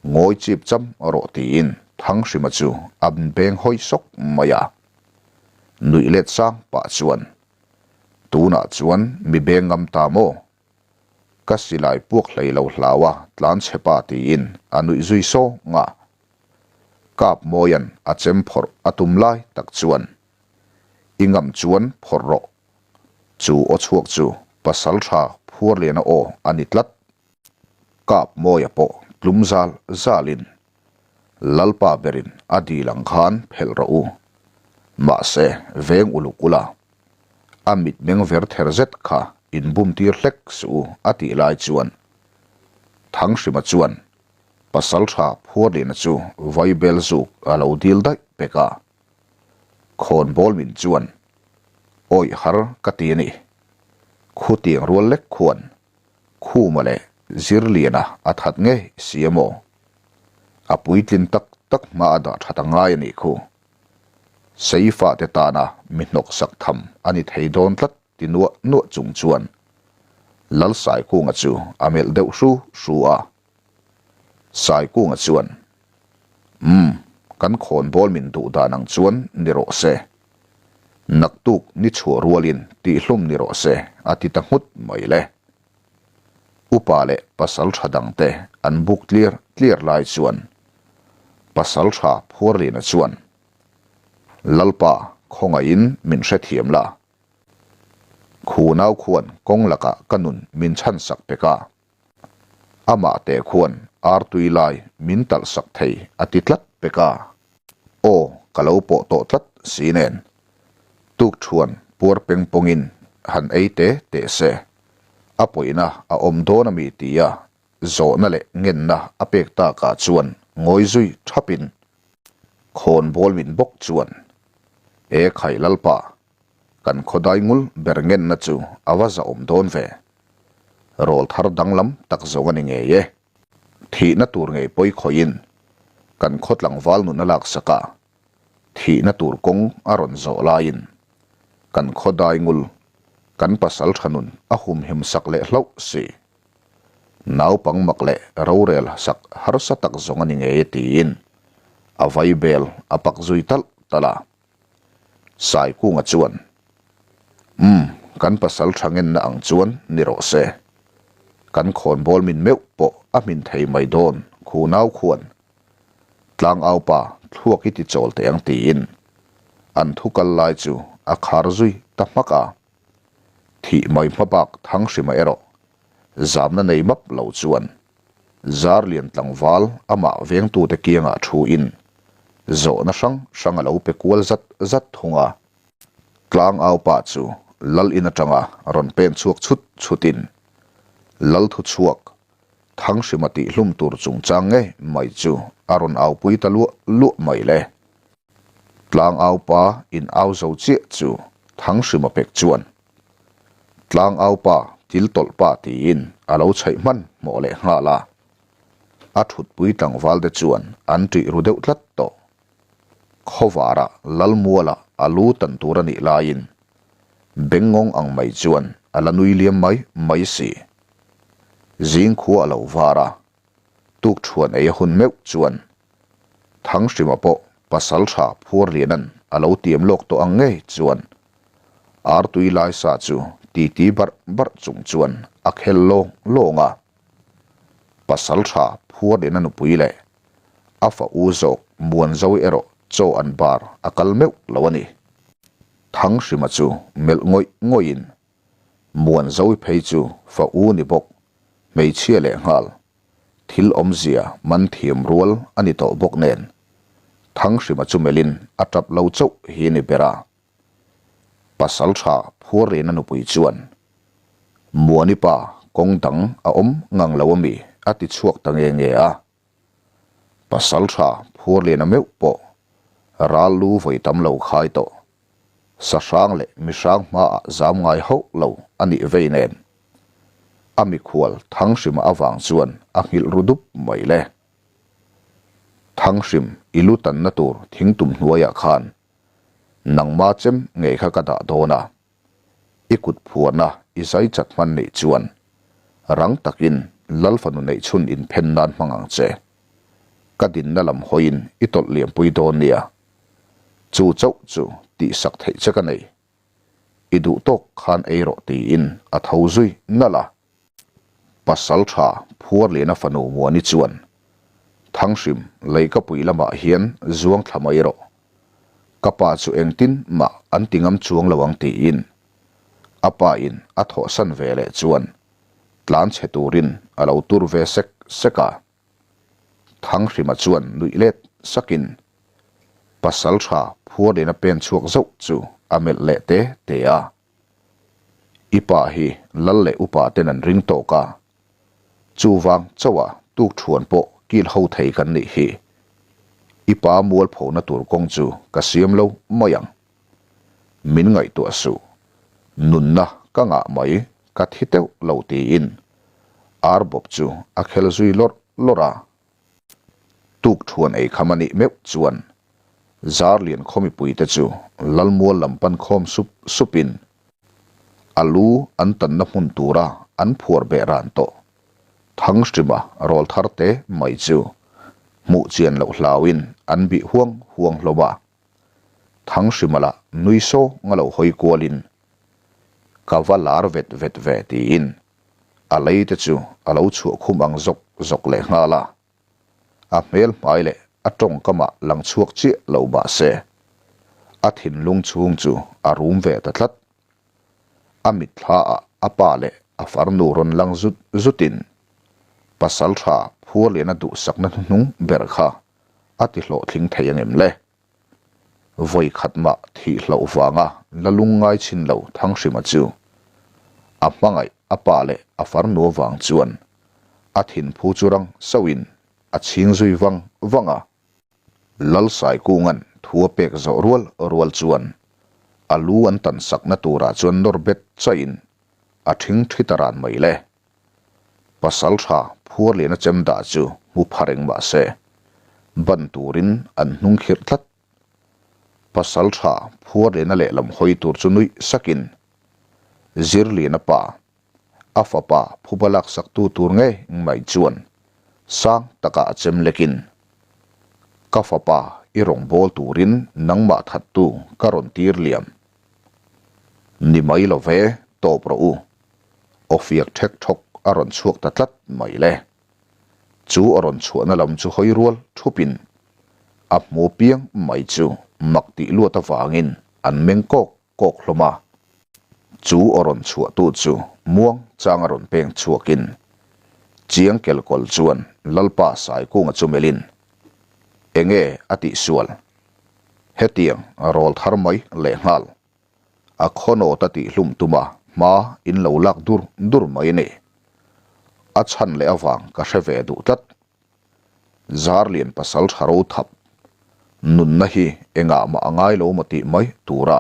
ngawi chip cham rawh tiin Thanghrima chu a beng hawi sawk mai a. Nuih let sang pah chuan tunah chuan mi beng ngam ta maw? Ka silai puak hlei lo hlau a tlan chhe pa tiin a nuih zui sawng a. Kap Mawia'n a chem phawrh a tum lai tak chuan i ngam chuan phawrh rawh. Chu aw chhuak chu pasal tha Phuarliana aw a ni tlat. Kap Mawia pawh tlum zal zalin Lalpa berin a dil ang khan phelh rawh u. Mahse veng uluk ula. A mitmeng ver ther zet kha inbum tir hlek suh u a tih lai chuan Thanghrima chuan Pasaltha Phuarliana chu vaibel zuk a lo dil daih pek a. Khawnbawl min chuan awih har ka ti a ni. Khutiang rual lek khuan Khuma leh Zirliana a that ngei si a maw? A puitlin tak tak hma a dah that a ngai a nih khu. Seifa te tana mi hnawksak tham a ni thei dawn tlat ti nuah nuah chung chuan Lalsaikunga chu a melh deuh hru hru a. Saikunga chuan, Umm, kan khawnbawl min duh dan ang chuan ni rawh se. Naktuk ni chhuah rualin tihhlum ni rawh se a ti ta nghut mai le. Upa leh pasal tha dangte an buk tliar tliar lai chuan pasal tha Phuarlina chuan, Lalpa khawngaihin min hrethiam la. Khu nau khuan kawng lakah ka nun min chhansak pek a. Amah teh khuan artui lai min talh sak thei a ti tlat pek a. Aw, ka lo pawh tawh tlat si nen. Tuk thuan puar peng pawngin han ei te teh se. A pawihna a awm dawn a mi tia zawhna leh ngenna a pek takah chuan ngawi zui thapin khawnbawl min bawk chuan, E khai Lalpa, Kan khawdai ngul ber ngenna chu a va zahawm dawn ve. Rawl thar danglam tak zawng a ni ngei e. Thihna tur ngei pawi khawihin kan khaw tlangval nun a laksak a, thihna tur kawng a rawn zawh laiin kan khawdai ngul kan pasal tha nun a humhim sak leh hlauh si. Naupang mak leh rorel sak harsa tak zawng a ni ngei e tiin a vaibel a pak zui talh talh a. Saikunga chuan, Umm, kan pasal tha ngenna ang chuan ni rawh se. Kan khawnbawl min meuh pawh a hmin thei mai dawn, khu nau khuan. Tlangaupa thluak i ti chawl teh ang tiin an thu kal lai chu a khar zui ta hmak a. Thih mai hma bak Thanghrima erawh zamna nei map lo chuan Zarlian tlangval amah vengtute kiangah thuin zawhna hrang hrang a lo pe kual zat zat thung a. Tlangau pa chu lal in atanga rawn pen chhuak chhut chhutin lal thu chhuak Thanghrima tihhlum tur chungchang ngei mai chu a rawn aupui ta luah luah mai le. Tlangau pa in au zo chiah chu Thanghrima pek chuan Tlangau pa thil tawlh pa tiin a lo chhaih hman hmawh leh nghal a. A thutpui tlangval te chuan an ṭih ru deuh tlat tawh. Khawvarah Lalmuala a lu tan tur a nih laiin Bengngawng ang mai chuan a la nui liam mai mai si. Zingkhua a lo var a, Tukṭhuan ei a hun meuh chuan Thanghrima pawh pasal tha Phuarliana'n a lo tiam lawk tawh ang ngei chuan artui lai sa chu titi barh barh chung chuan a khel lawng lawng a. Pasal tha Phuarliana nupui leh a fa u zawk Muanzoi erawh chaw an bar a kal meuh lo a ni. Thanghrima chu melh ngawih ngawihin Muanzoi phei chu fa u ni bawk hmeichhia leh nghal thil awmzia man thiam rual a ni tawh bawk nen Thanghrima chu melhin a tap lo chauh hi ni ber a. Pasal tha Phuarlena nupui chuan Muani pa kawng dang a awm ngang lo ami a ti chhuak ta nge nge a. Pasal tha Phuarlena meuh pawh. Ral lu vawi tam lo khai tawh. Sahrang leh mihrang hmaah zam ngai hauh lo a nih vei nen. A mikhual Thanghrima avang chuan a nghilh ru dup mai le. Thanghrim i lu tanna tur thingtum hnuaiah khan nangma chem ngei kha ka dah dawn a. I kut phuarna i zai chat hman neih chuan rang takin Lal fanu neih chhun inphen nan hmang ang che. Ka dinna lam hawiin i tawlh liampui dawn nia. Chu chauh chu tihsak theih che ka nei. I duh tawk khan ei rawh tiin a tho zui nalh a. Pasal tha Phuarliana fanu Muani chuan, Thanghrim, Leikapui lamah hian zuang thla mai rawh. Ka pa chu engtin mah an ti ngam chuang lo ang tiin a pa in a thawhsan ve leh chuan tlan chhe turin a lo tur ve sek sek a. Thanghrima chuan nuih let sakin Pasal tha Phuarliana pen chhuak zauh chu a melh leh te te a. I pa hi lal leh upa ten an ring tawk a, chuvang chauha tuk thuan pawh kil ho thei kan nih hi. I pa mualphona tur kawng chu ka siam lo mai ang. Min ngaihtuah suh, nunna ka ngah mai ka thi teuh lo tiin ar bawp chu a khel zui lawrh lawrh a. Tuk thuan ei kham a nih meuh chuan Zarlian khaw mipuite chu Lalmual lam pan khawm sup supin a lu an tanna hmun tura an phuar beh ran tawh Thanghrima rawl thar te mai chu hmuh chian loh hlauin an bih huang huang hlawm a. Thanghrima lah nui sawng a lo hawi kualin ka va lar vet vet ve tiin a lei te chu a lo chhuah khum ang zawk zawk leh nghal a. A hmel hmai leh a tawngkamah lang chhuak chiah lo mah se, a thinlung chhung chu a rum ve ta tlat. A mitthla ah a pa leh a farnu rawn lang zut zutin pasal tha Phuarliana duhsakna hnuhnung ber kha a ti hlawhtling thei angem le? Vawi khat mah thih hlauh vanga la lungngai chhin lo Thanghrima chu a hmangaih a pa leh a farnu avang chuan a thinphu chu rang sauhin a chhing zui vang vang a. Lalsaikunga'n thu a pek zawh rual rual chuan a lu an tan sakna turah chuan nawr bet chaihin a thing thi ta ran mai le. Pasal tha Phuarliana chem dah chu hmu pha reng mah se, ban turin an hnung khirh tlat. Pasal tha Phuarliana lehlam hawi tur chu nuih sakin, Zirliana pa, a fapa phuba laksaktu tur ngei mai chuan sang takah a chem lekin, Ka fapa i rawngbâwl turin nangmah thattu ka rawn tir liam. Ni mai lo ve, tawp rawh u. Aw fiak ṭhek ṭhawk a rawn chhuak ta tlat mai le. Chu a rawn chhuahna lam chu hawi rual ṭhupin a hmu piang mai chu mak tih luat avangin an meng kawk kawk hlawm a. Chu a rawn chhuahtu chu muang chang a rawn peng chhuakin Chiang Kelkawl chuan Lalpa Saikunga chu melhin Enge a tihsual? Hetiang a rawl thar mai lehnghal. A khawnawt a tihhlum tuma hma in lo lak dur dur mai ni. A chhan leh avang ka hre ve duh tlat. Zarlian pasal tha ro thap. Nunna hi engah mah a ngai lo maw tih mai tura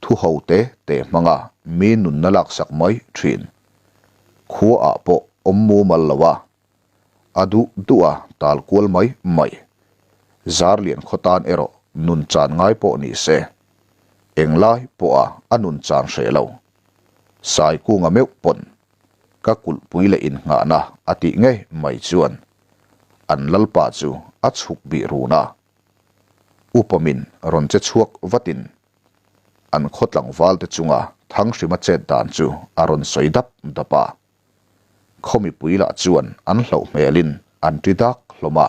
thu ho te te hmanga mi nunna laksak mai thin. Khua ah pawh awm mumal lo a. A duh duh a tal kual mai mai. Zarlian khaw tan erawh nun chan ngai pawh ni se. Englai pawha a nun chan hreh lo. Saikunga meuh pawn ka kulhpui leh innghahna a tih ngei mai chuan an lalpa chu a chhuk bih run a. Upamin rawn che chhuak vatin an khaw tlangvalte chunga Thanghrima chet dan chu a rawn sawi dap dap a. Khaw mipui lah chuan an hlauh hmelin an ti dak hlawm a.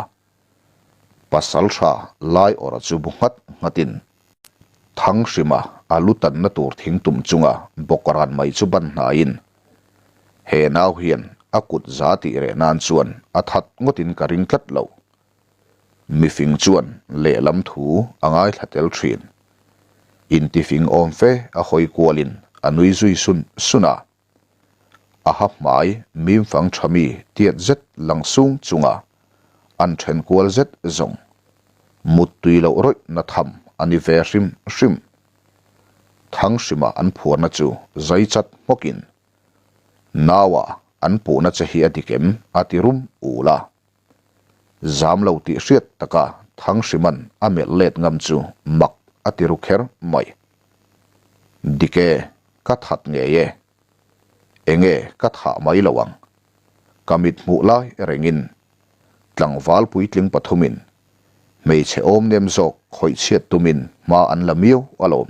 Pasal tha lai awrh chu bu nghat nghatin Thanghrima a lu tanna tur thing tum chunga bawk ran mai chu ban hnaiin he nau hian a kut za tih reh nan chuan a that ngawtin ka ring tlat lo. Mifing chuan lehlam thu a ngaithla tel thin. Intifing awm fe a hawi kualin a nui zui sun sun a. A ha hmai mimfang tha mi tiat zet lang sung chunga an then kual zet zawng. Muttui loh rawih na tham a ni ve hrim hrim. Thanghrima an phuarna chu zai chat hmawkin, Naua an puhna che hi a dik em? a ti rum ul a. Zam lo tih hriat taka Thangsiman a melh let ngam chu mak a ti ru kher mai. Dik e, ka that ngei e. Enge ka thah mai lo ang. Ka mit hmuh lai rengin tlangval puitling pathumin hmeichhe awm nem zawk khawih chhiat tumin hma an la miau alawm.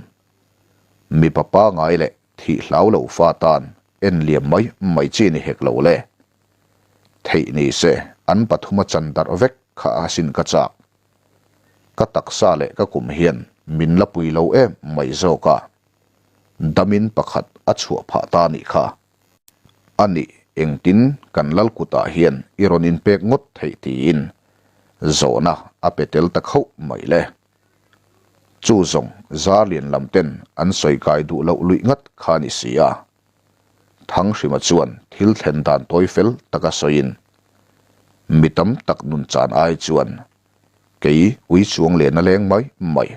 Mipa pangai leh thih hlau lo fa tan en liam mai mai chi ni hek lo le. Theih ni se an pathuma chan darh vek kha a sin ka chak. Ka taksa leh ka kum hian min la pui lo em mai zawk a. Damin pakhat a chhuah phah ta nih kha. A nih engtin kan lal kutah hian i rawn inpek ngawt theih tiin zawhna a pe tel ta khauh mai le. Chu zawng Zarlian lam ten an sawi kai duh loh luih ngat kha ni si a. Thanghrima chuan thil thlen dan tawi fel taka sawiin, Mi tam tak nun chan ai chuan kei ui chuang lehna leng mai mai.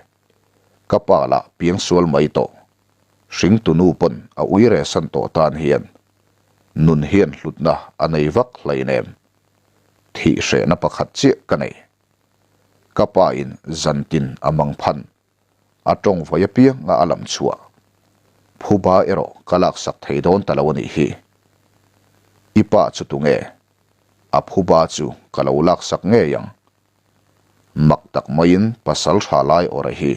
Ka pa lah piangsual mai tawh. Hringtunu pawn a ui rehsan tawh tan hian nun hian hlutna a nei vak hleinem. Thih hrehna pakhat chiah ka nei. Ka pa in zantin a mang phan. A tawng vawi apiang a a lam chhuah. Phuba erawh ka laksak thei dawn ta lo a nih hi. I pa chu tunge? A phuba chu ka lo laksak ngei ang. Mak tak maiin pasal tha lai awrh hi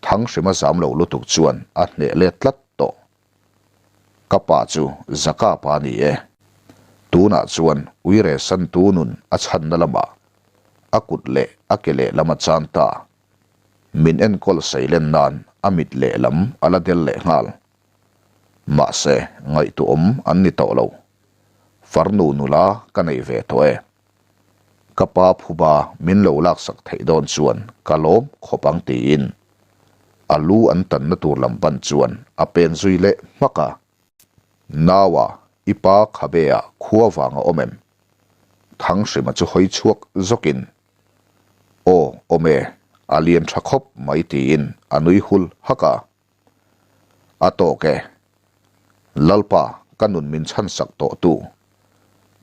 Thanghrima zam lo lutuk chuan a hneh let tlat tawh. Ka pa chu Zaka pa a ni e. Tunah chuan uire santu nun a chhanna lamah a kut leh a ke lehlam a chan ta. Min enkawl seilen nan a mit lehlam a la del leh nghal. Mahse, ngaihtuahawm an ni tawh lo. Farnu nula ka nei ve tawh e. Ka pa phuba min lo laksak theih dawn chuan ka lawm khawp ang tiin a lu an tanna tur lam pan chuan a pen zui leh hmak a. Naua, i pa khabe ah khua vang a awm em? Thanghrima chu hawi chhuak zawkin, Aw, awm e, a lian tha khawp mai tiin a nui hul hak a. A tawk e. Lalpa, ka nun min chhansak tawh tu.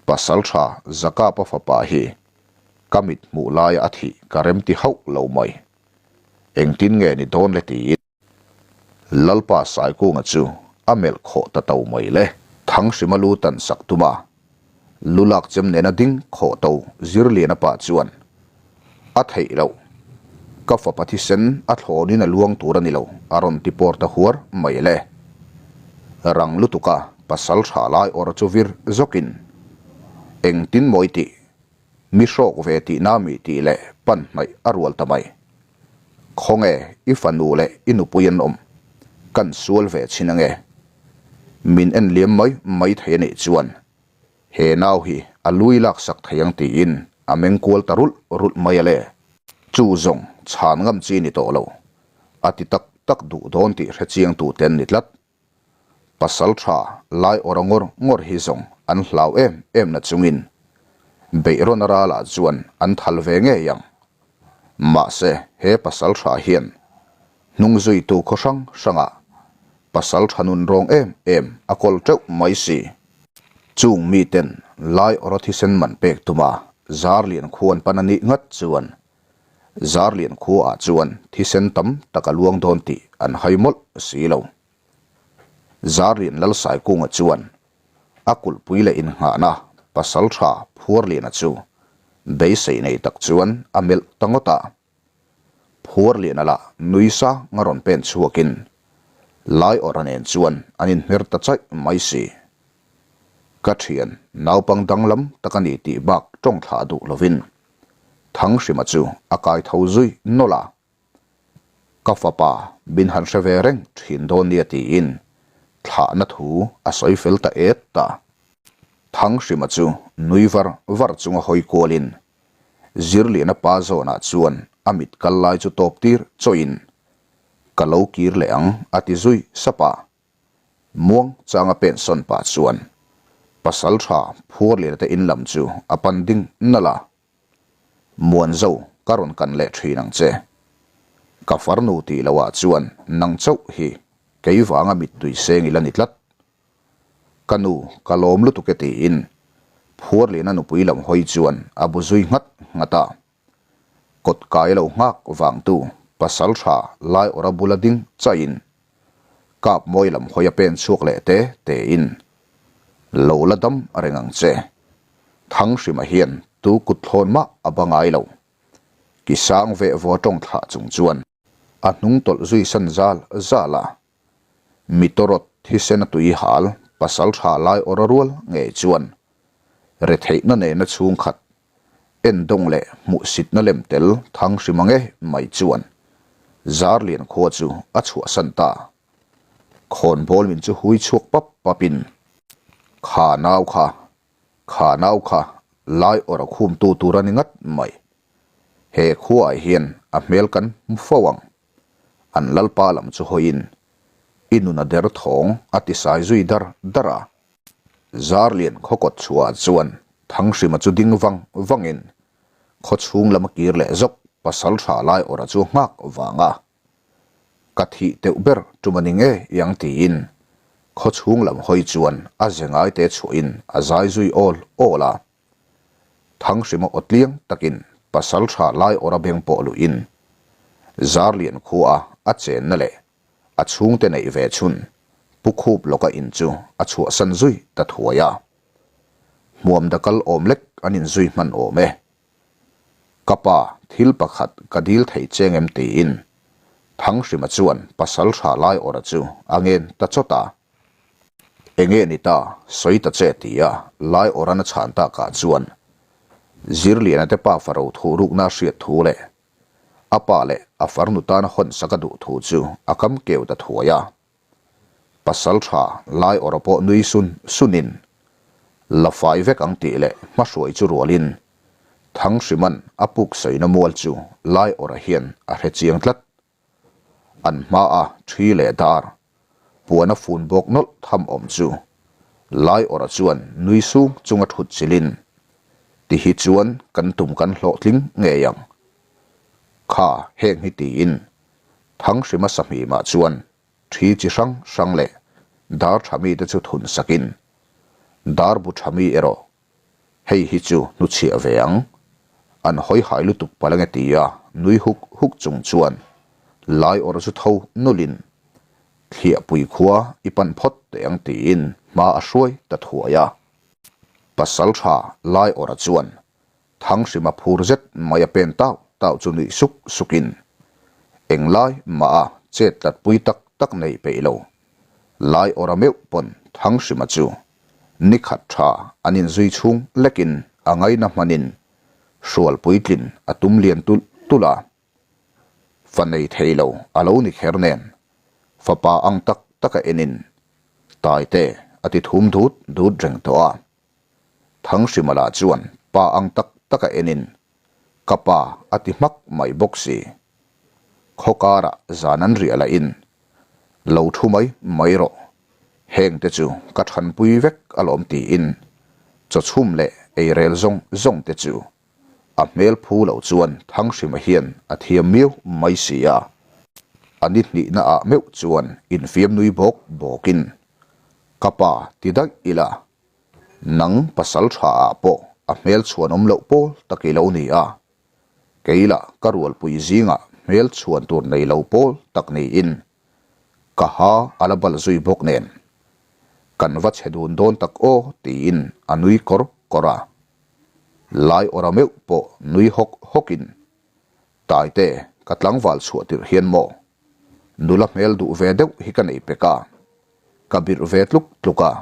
Pasal tha Zakapa fapa hi ka mit hmuh laia a thih ka remti hauh lo mai. Engtin nge ni dawn le tiin Lalpa Saikunga chu a melh khawh ta to mai le. Thanghrima lu tan sak tum a, Lu lak chem nena ding khawh to Zirliana pa chuan, A theih loh. Ka fapa thisen a thlawnin a luang tur a ni lo, a rawn ti pawr ta huar mai le. Rang lutuka pasal tha lai awr chu vir zawkin, Engtin mawi tih? Mi hrawk ve tihna mi tih leh pan hnaih a rual ta mai. Khawnge i fanu leh i nupui an awm? Kan sual ve chhin ange. Min en liam mai mai thei a nih chuan he nau hi a lui laksak thei ang tiin a meng kual ta rulh rulh mai a le. Chu zawng chhan ngam chi ni tawh lo. A ti tak tak duh dawn tih hre chiang tu te an ni tlat. Pasal tha lai awr a ngawr ngawr hi zawng an hlau em em na chungin beihrawn a ralah chuan an thal ve ngei ang. Mahse he pasal tha hian hnung zuitu khaw hrang hrangah pasal tha nun rawng em em a kawl teuh mai si. Chung miten lai awra thisen man pek tuma Zarlian khuan pan a nih ngat chuan Zarlian khuaah chuan thisen tam tak a luang dawn tih an hai mawlh si lo. Zarlian Lalsaikunga chuan a kulhpui leh innghahna pasal tha Phuarliana chu beisei nei tak chuan a melh ta ngawt a. Phuarliana lah nui sang a rawn pen chhuakin Laiawrha nen chuan an inhmer ta chaih mai si. Ka thian naupang danglam tak a ni tih bak tawng thlah duh lovin Thanghrima chu a kai tho zui nawlh a, Ka fapa min han hre ve reng thin dawn nia tiin thlahna thu a sawi fel ta et ta. Thanghrima chu nui var var chunga hawi kualin Zirliana pa zawnah chuan a mit kal lai chu tawp tir chawhin Ka lo kir leh ang a ti zui sap a. Muang changa pen sawn pah chuan pasal tha Phuarliana te in lam chu a pan ding nalh a. Muanzo. ka rawn kan leh thin ang che. Ka farnu tih loh ah chuan nang chauh hi kei vanga mittui seng ila ni tlat. Ka nu, ka lawm lutuk e tiin Phuarliana nupui lam hawi chuan a bu zui nghat nghat a. Kawt kai lo nghak vangtu pasal tha lai awra bula ding chaihin kap mawi lam hawi a pen chhuak leh te tein lo la dam reng ang che. Thanghrima hian tu kut thlawn mah a ba ngai lo. Ki sang veh vaw tawng thlah chung chuan a hnung tawlh zui san zal zal a. Mitawrawt thisen a tui hal pasal tha lai awra rual ngei chuan retheihna nena chhungkhat endawng leh hmuhsitna lem tel thang hrim ang e mai chuan Zarlian khua chu a chhuahsan ta. Khawnbawl min chu hui chhuak pap papin, Kha nau kha, kha nau kha lai awra khumtu tur a ni ngat mai. He khuaah hian a hmel kan hmu fo ang. An lalpa lam chu hawiin i nun a der thawng a tisai zui dar dar a. Zarlian khawkawt chhuah chuan Thanghrima chu ding vang vangin khaw chhung lam a kir leh zawk pasal tha lai awrh a chu nghak vang a. Ka thih teuh ber tum a ni nge iang tiin khaw chhung lam hawi chuan a ze ngaite chhuahin a zai zui awl awl a. Thanghrima aw tliang takin pasal tha lai awrh a beng pawh luhin Zarlian khua a chenna leh a chhungte neih ve chhun Pu Khup lawka in chu a chhuahsan zui ta thuai a. Hmuam dakal awm lek an inzui hman awm e. Ka pa, thil pakhat ka dil thei cheng em tiin Thanghrima chuan pasal tha lai awrh chu a ngen ta chawt a. Enge ni ta, sawi ta che tia lai awrhan a chhan takah chuan Zirliana te pa faro thuhrukna a hriat thu leh A pa leh a farnu tana hawn sak a duh thu chu a kam keu ta thuai a. Pasal tha lai awrh pawh nui sun sunin la fai vek ang tih leh hmahruai chu rualin Thangsiman a puk saina mual chu lai awrh hian a hre chiang tlat. An hmaa thi leh dar puan a fun bawk nawlh tham awm chu Lai awrh chuan nui sung chunga thut chilhin, Ti hi chuan kan tum kan hlawhtling ngei ang. Kha heng hi tiin Thanghrima sahmimah chuan thi chi hrang hrang leh dar tha mite chu thun sakin, Dar bu tha mi erawh Hei hi chu hnuchhiah ve ang. An hawi hai lutuk palh ange tia nui huk huk chung chuan lai awrh chu tho nulin Thliahpui khua i pan phawt teh ang tiin hma a hruai ta thuai a. Pasal tha lai awrha chuan Thanghrima phur zet mai a pen tau tau chu nuih suk sukin englai mah a chet tlatpui tak tak nei peih lo. Lai awrha meuh pawn Thanghrima chu Ni khat tha an inzui chhung lekin a ngaina hmanin hrual puitlin a tum lian tulh tulh a. Fa nei thei lo a lo ni kher nen fapa ang tak taka enin Taite a ti thum dut dut reng tawh a. Thanghrima lah chuan pa ang tak taka enin ka pa a ti hmak mai bawk si. Khaw karah zan an riah lahin Lo thu mai mai rawh, heng te chu ka thanpui vek alawm tiin chawchhum leh eirel zawng zawng te chu a hmel phu loh chuan Thanghrima hian a thiam miau mai si a. A ni hnihna ah meuh chuan infiam nui bawk bawkin, Ka pa ti daih ila, nang pasal tha ah pawh a hmel chhuan awm loh pawl tak i lo ni a, Kei lah ka rualpui zingah hmel chhuan tur nei lo pawl tak niin ka ha a la bal zui bawk nen kan va chhe dun dawn tak aw tiin a nui kawr kawr a. Lai awra meuh pawh nui hawk hawkin Taite ka tlangval chhuah tirh hian maw nula hmel duh ve deuh hi ka nei pek a. Ka birh ve tluk tluk a,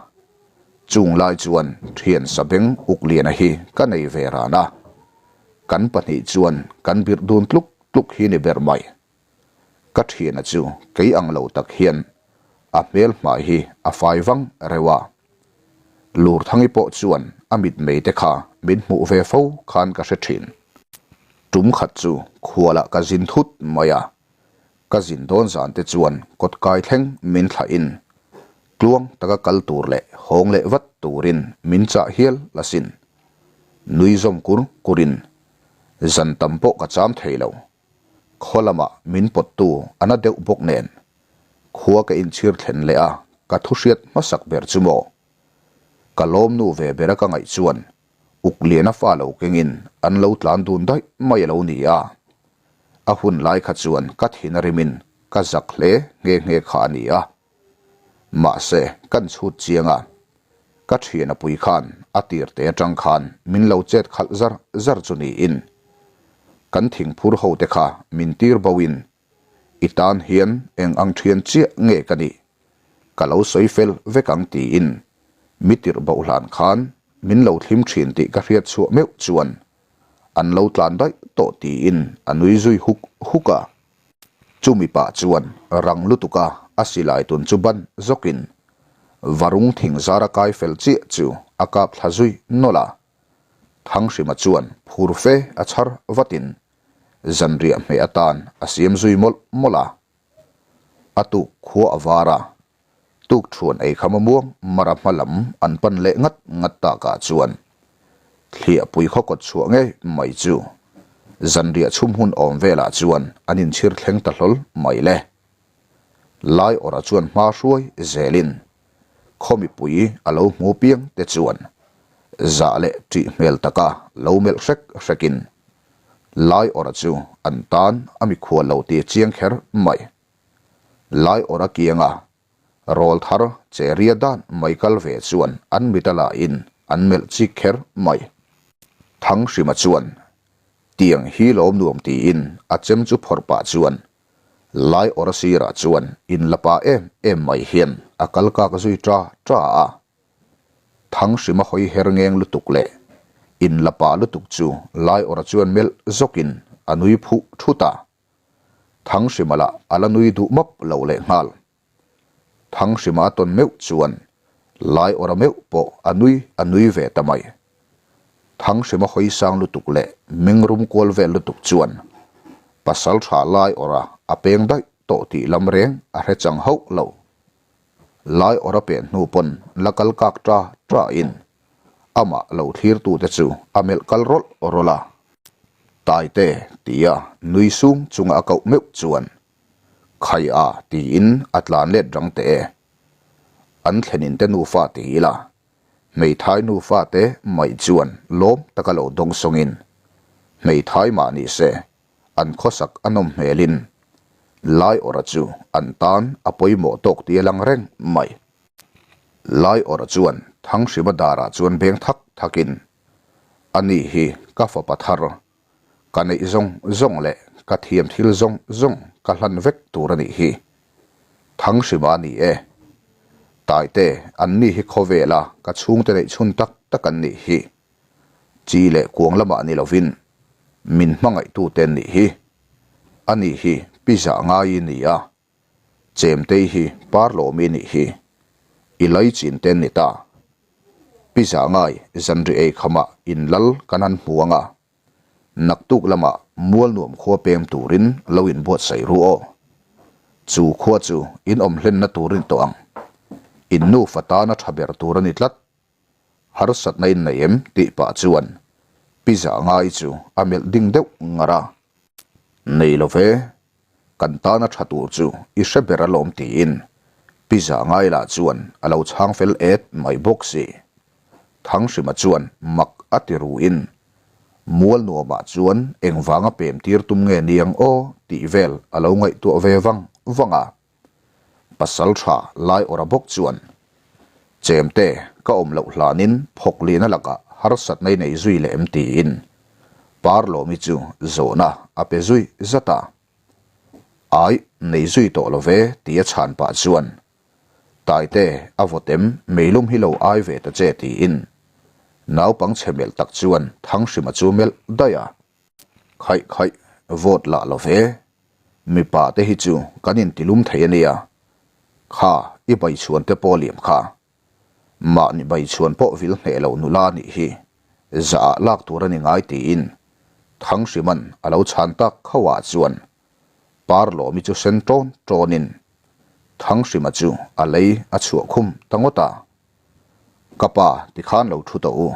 chung lai chuan thian sabeng uk liana hi ka nei ve ran a, kan pahnih chuan kan birh dun tluk tluk hi ni ber mai. Ka thiana chu kei ang lo tak hian a hmel hmai hi a fai vang reuh a, Lurthangi pawh chuan a mitmei te kha min hmuh ve fo khan ka hre thin. Tum khat chu khualah ka zin thut mai a, Ka zin dawn zan te chuan kawt kai thleng min thlah in tluang taka kal tur leh hawng leh vat turin min chah hial asin. Nui zawm kur kur in. Zan tam pawh ka cham thei lo. Khaw lamah min pawttu a na deuh bawk nen. Khua ka inchhir thlen leh a, ka thu hriat hmasak ber chu maw? Ka lawmnu ve bera ka ngaih chuan Ukliana fa lo kengin an lo tlan dun daih mai a lo ni a. A hun lai kha chuan ka thin a rimin ka zak hle nghe nghe kha a ni a. Mahse, kan chhut chiang a, ka thian a pui khan a tir te atang khan min lo chet khalh zar zar chu niin kan thingphur ho te kha min tir bo in i tan hian eng ang thian chiah nge ka nih ka lo sawi fel vek ang tiin mi tirh boh hlan khan min lo thlim thin tih ka hriat chhuah meuh chuan an lo tlan daih tawh tiin a nui zui huk huk a. Chumi pah chuan rang lutuka a silai tun chu ban zawkin varung thing zara kai fel chiah chu a kap thla zui nawlh a. Thanghrima chuan phur fe a chhar vatin zanriah hmeh atan a siam zui mawlh mawlh a. A tuk khua a var a, tuk thuan ei kham a muang mara hma lam an pan leh ngat ngat takah chuan thliahpui khaw kawt chhuah ngei mai chu zanriah chhum hun awm velah chuan an inchhir thleng ta hlawl mai le. Lai awrh a chuan hma hruai zelin khaw mipui a lo hmu piang te chuan zah leh ṭih hmel taka lo melh hrek hrekin Lai awrh a chu an tan a mikhual lo ti chiang kher mai. Lai awrh a kianga rawl thar che ria dan mai kal ve chuan an mit a lahin an melh chik kher mai. Thanghrima chuan tiang hi lawm nuam tiin a chem chu phawrh pah chuan Lai awrh a sirah chuan in la pa em em mai hian a kal kak zui ta ta a. Thanghrima hawi her ngeng lutuk leh in la pa lutuk chu Lai awrh a chuan melh zawkin a nui phuh thut a. Thanghrima lah a la nui duh map lo leh nghal. Thanghrima a tawn meuh chuan Lai awrh a meuh pawh a nui a nui ve ta mai. Thanghrima hawi sang lutuk leh mengrum kual vel lutuk chuan pasal tha Lai awrh a a peng daih tawh tih lam reng a hre chang hauh lo. Lai awrh a pen hnu pawn la kal kak ta ta in amah lo thlirtute chu a melh kal rawlh rawlh a. Taite tia nui sung chunga a koh meuh chuan Khai a tiin a tlan let rang teh e. An thlenin te nufa ti ila, hmeithai nufa te mai chuan lawm taka lo dawng sawngin hmeithai mah ni se an khawsak a nawm hmelin Lai awrh chu an tan a pawimawh tawk ti a lang reng mai. Lai awrh chuan Thanghrima darah chuan beng thak thakin, Ani hi ka fapa thar, ka neih zawng zawng leh ka thiam thil zawng zawng ka hlan vek tur a nih hi. Thanghrima a ni e. Taite, anni hi khawvela ka chhungte neih chhun tak tak an nih hi. Chi leh kuang lamah ni lovin min hmangaihtute an nih hi. Ani hi pi zah ngai i ni a, Chemtei hi Parlawmi nih hi. I laichin te an ni ta. Pi zah ngai zanri ei khamah in lal kan han hmu ang a, naktuk lamah Mualnuam khua pem turin lo inbuatsaih ru aw. Chu khua chu in awm hlenna turin tawh ang. In nufa tana tha ber tur a ni tlat. Harsatna in nei em tih pah chuan pi zah ngai chu a melh ding deuh ngar a. Nei lo ve, kan tana tha tur chu i hre ber alawm tiin pi zah ngai lah chuan a lo chhang fel et mai bawk si. Thanghrima chuan mak a ti ruin mual nuamah chuan engvanga pem tir tum nge niang aw tih vel a lo ngaihtuah ve vang vang a. Pasal tha lai awrh a bawk chuan, Chemte, ka awm loh hlanin phawk lina lakah harsatna i nei zui leh em tiin Parlawmi chu zawhna a pe zui zat a. Ai, nei zui tawh lo ve ti a chhan pah chuan, Taite, a vawt em, meilum hi lo ai ve ta che tiin naupang chhe melh tak chuan Thanghrima chu melh daih a. Khaih khaih, vawt lah lo ve, Mipa te hi chu kan intilum thei a nia, kha i baichhuan te pawh liam kha. Mahni baichhuan pawh vil hneh lo nula nih hi zah ah lak tur a ni ngai tiin Thangsiman a lo chhan tak khauh ah chuan Parlawmi chu sen ṭawn ṭawnin Thangsima chu a lei a chhuah khum ta ngawt a. Ka pa tikhan lo thu tawh u,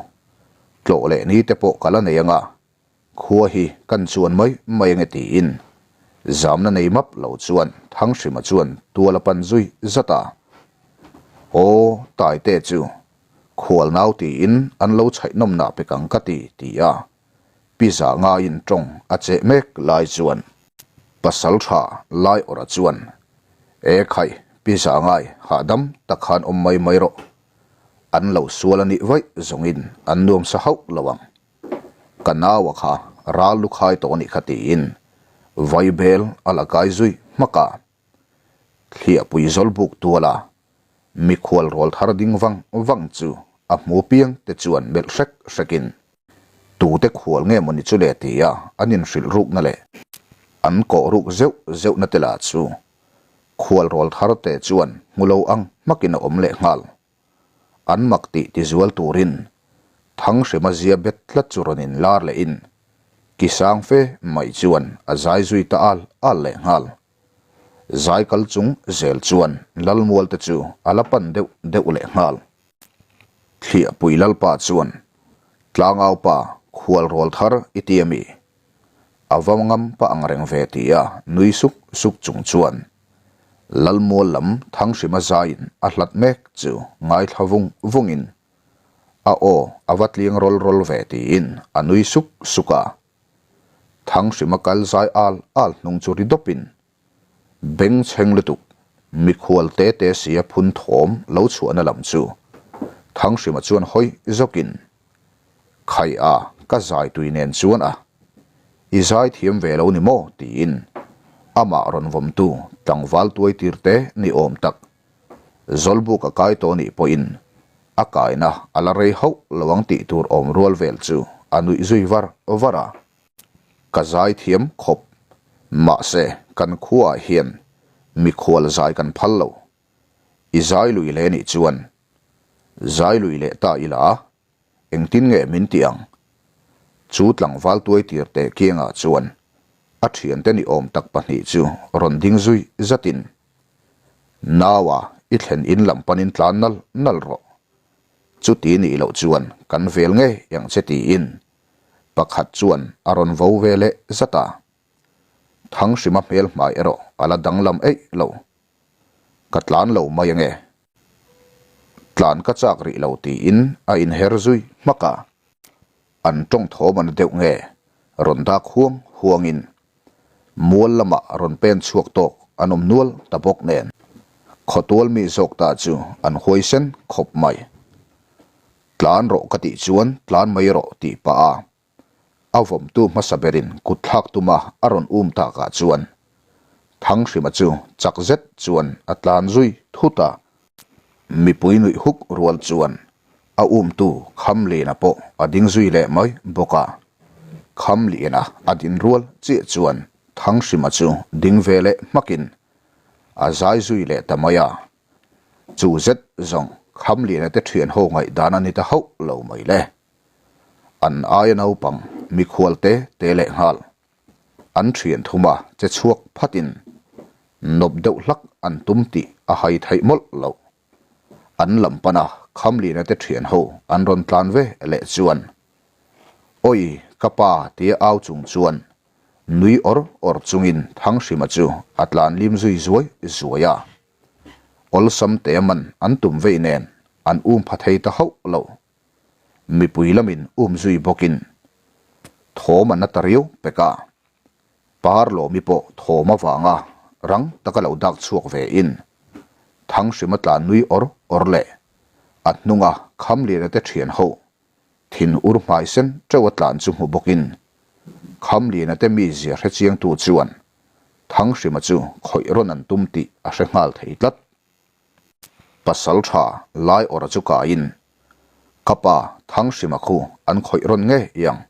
tlawh leh ni te pawh ka la nei anga. Khua hi kan chuan mai mai ange tiin zamna nei map lo chuan Thanghrima chuan tual a pan zui zat a. Aw, Taite chu khual nau tiin an lo chhaih nawmnah pek ang ka ti, ti a. Pi Za ngaiin tawng a cheh mek lai chuan pasal tha Laiawrha chuan, E khai, Pi Za ngai hahdam tak khan awm mai mai rawh. An lo sual a nih vaih zawngin an nuamsa hauh lo ang. Ka naua kha ral lu khai tawh a nih kha tiin vaibel a la kai zui hmak a. Thliahpui zawlbuk tuala mikhual rawl thar ding vang vang chu a hmu piang te chuan melh hrek hrekin tute khual nge mawni chu le tia an inhrilh rukna leh an kawh ruk zeuh zeuhna te lah chu khual rawl thar te chuan hmu lo ang hmakin a awm leh nghal. An mak tih tizual turin Thanghrima zia bet tlat chu rawn inlar lehin Kisang fe mai chuan a zai zui ta al al leh nghal. Zai kal chung zel chuan Lalmual te chu a la pan deuh deuh leh nghal. Thliahpui Lalpa chuan Tlangaupa khual rawl thar i ti a mi? A va ngam pah ang reng ve ti a nui suk suk chung chuan Lalmual lam Thanghrima zaiin a hlat mek chu ngaithla vung vungin a aw a va tliang rawl rawl ve tiin a nui suk suk a. Thanghrima kal zai al al hnung chu ri dawpin beng chheng lutuk mikhual te te sia phun thawm lo chhuahna lam chu Thanghrima chuan hawi zawkin Khai a, ka zai tui nen chuan a, i zai thiam ve lo ni maw? tiin amah rawn vawmtu tlangval tuai tir te ni awm tak Zawlbuk a kai tawh nih pawhin a kaina a la rei hauh lo ang tih tur awm rual vel chu a nuih zui var var a. Ka zai thiam khawp, mahse kan khuaah hian mikhual zai kan phal lo. I zai lui leh nih chuan zai lui leh ta ila engtin nge min ti ang? Chu tlangval tuai tir teh kiangah chuan a thiante ni awm tak pahnih chu rawn ding zui zatin Naua i thlen in lam panin tlan nal nal rawh. Chuti nih loh chuan kan vel ngei ang che tiin pakhat chuan a rawn vo ve leh zat a. Thanghrima hmel hmai erawh a la danglam eih lo. Ka tlan lo mai ange. Tlan ka chak rih lo tiin a inher zui hmak a. An tawng thawm an deuh nge rawn dak huang huangin mual lamah rawn pen chhuak tawk an awm nual ta bawk nen khawtual mi zawk ta chu an huaisen khawp mai. Tlan rawh ka tih chuan tlan mai rawh tih pah a A vawmtu hmasa berin kut thlak tuma a rawn um takah chuan Thanghrima chu chak zet chuan a tlan zui thut a. Mipui nuih huk rual chuan a umtu Khamliana pawh a ding zui leh mai bawk a. Khamliana a din rual chiah chuan Thanghrima chu ding ve leh hmakin a zai zui leh ta mai a. Chu zet zawng Khamliana te thian ho ngaihdan a ni ta hauh lo mai le. An aia naupang mikhual te te leh nghal. An thian thuma che chhuak phatin nawp deuh hlak an tum tih a hai theih mawlh loh. An lam pana Khamlina te thian ho an rawn tlan ve leh chuan Awi ka pa tia au chung chuan nui awr awr chungin Thanghrima chu a tlan lim zui zuai zuai a. Awlsam te man an tum vei nen an um pha thei ta hauh lo. Mipui lamin um zui bawkin thawm an la ta riau pek a, Par Lawmi pawh thawm avanga rang taka lo dak chhuak ve in Thanghrima tlan nui awr awr leh a hnunga Khamliana te thian ho thin ur hmai sen teuh a tlan chu hmu bawkin Khamliana te mizia hrechiangtu chuan Thanghrima chu khawih rawn an tum tih a hre nghal thei tlat. Pasal tha lai awrh chu kaiin ka pa Thanghrima khu an khawih rawn ngei ang,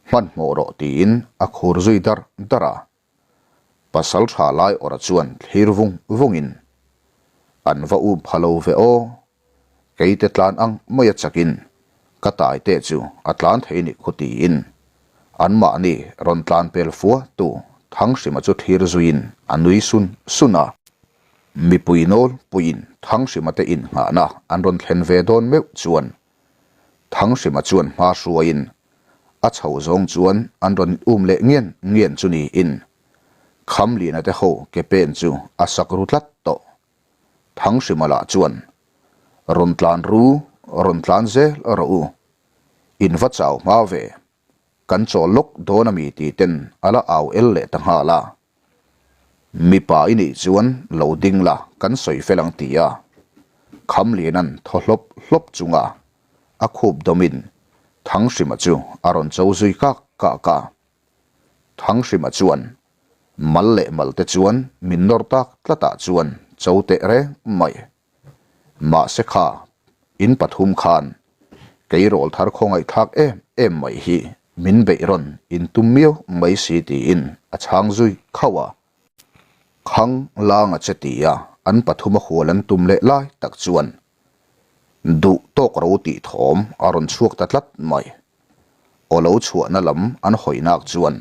hmanhmawh rawh tiin a khur zui dar dar a. Pasal tha lai awrh chuan thlir vung vungin an va um pha lo ve aw, keite tlan ang mai a chakin ka tai te chu a tlan thei ni khu tiin anmahni rawn tlan pel fua tu Thanghrima chu thlir zuiin a nui sun sun a. Mipui nawlpuiin Thanghrima te innghahna an rawn thlen ve dawn meuh chuan Thanghrima chuan hma hruaiin A chho zawng chuan an rawn um leh ngian ngian chu niin Khamlina te ho ke pen chu a sak ru tlat tawh. Thanghrima lah chuan, Rawn tlan ru, rawn tlan zel rawh u. In va chau hma ve. Kan chawl lawk dawn a mi tih ten a la au el leh ta nghal a. Mipa i nih chuan lo ding la kan sawi fel ang ti a. Khamliana'n thaw hlawp hlawp chunga a khup dawmin Thanghrima chu a rawn cho zui kak kak a. Thanghrima chuan mal leh mal te chuan min nawr tak tlatah chuan cho teh reng mai. Mahse kha, in pathum khan kei rawl thar khawngaihthlak em em mai hi min beih rawn in tum miau mai si tiin a chhang zui khauh a. Khang langa che tia an pathuma hual an tum leh lai tak chuan duh tawk ro tih thawm a rawn chhuak ta tlat mai. Aw lo chhuahna lam an hawinak chuan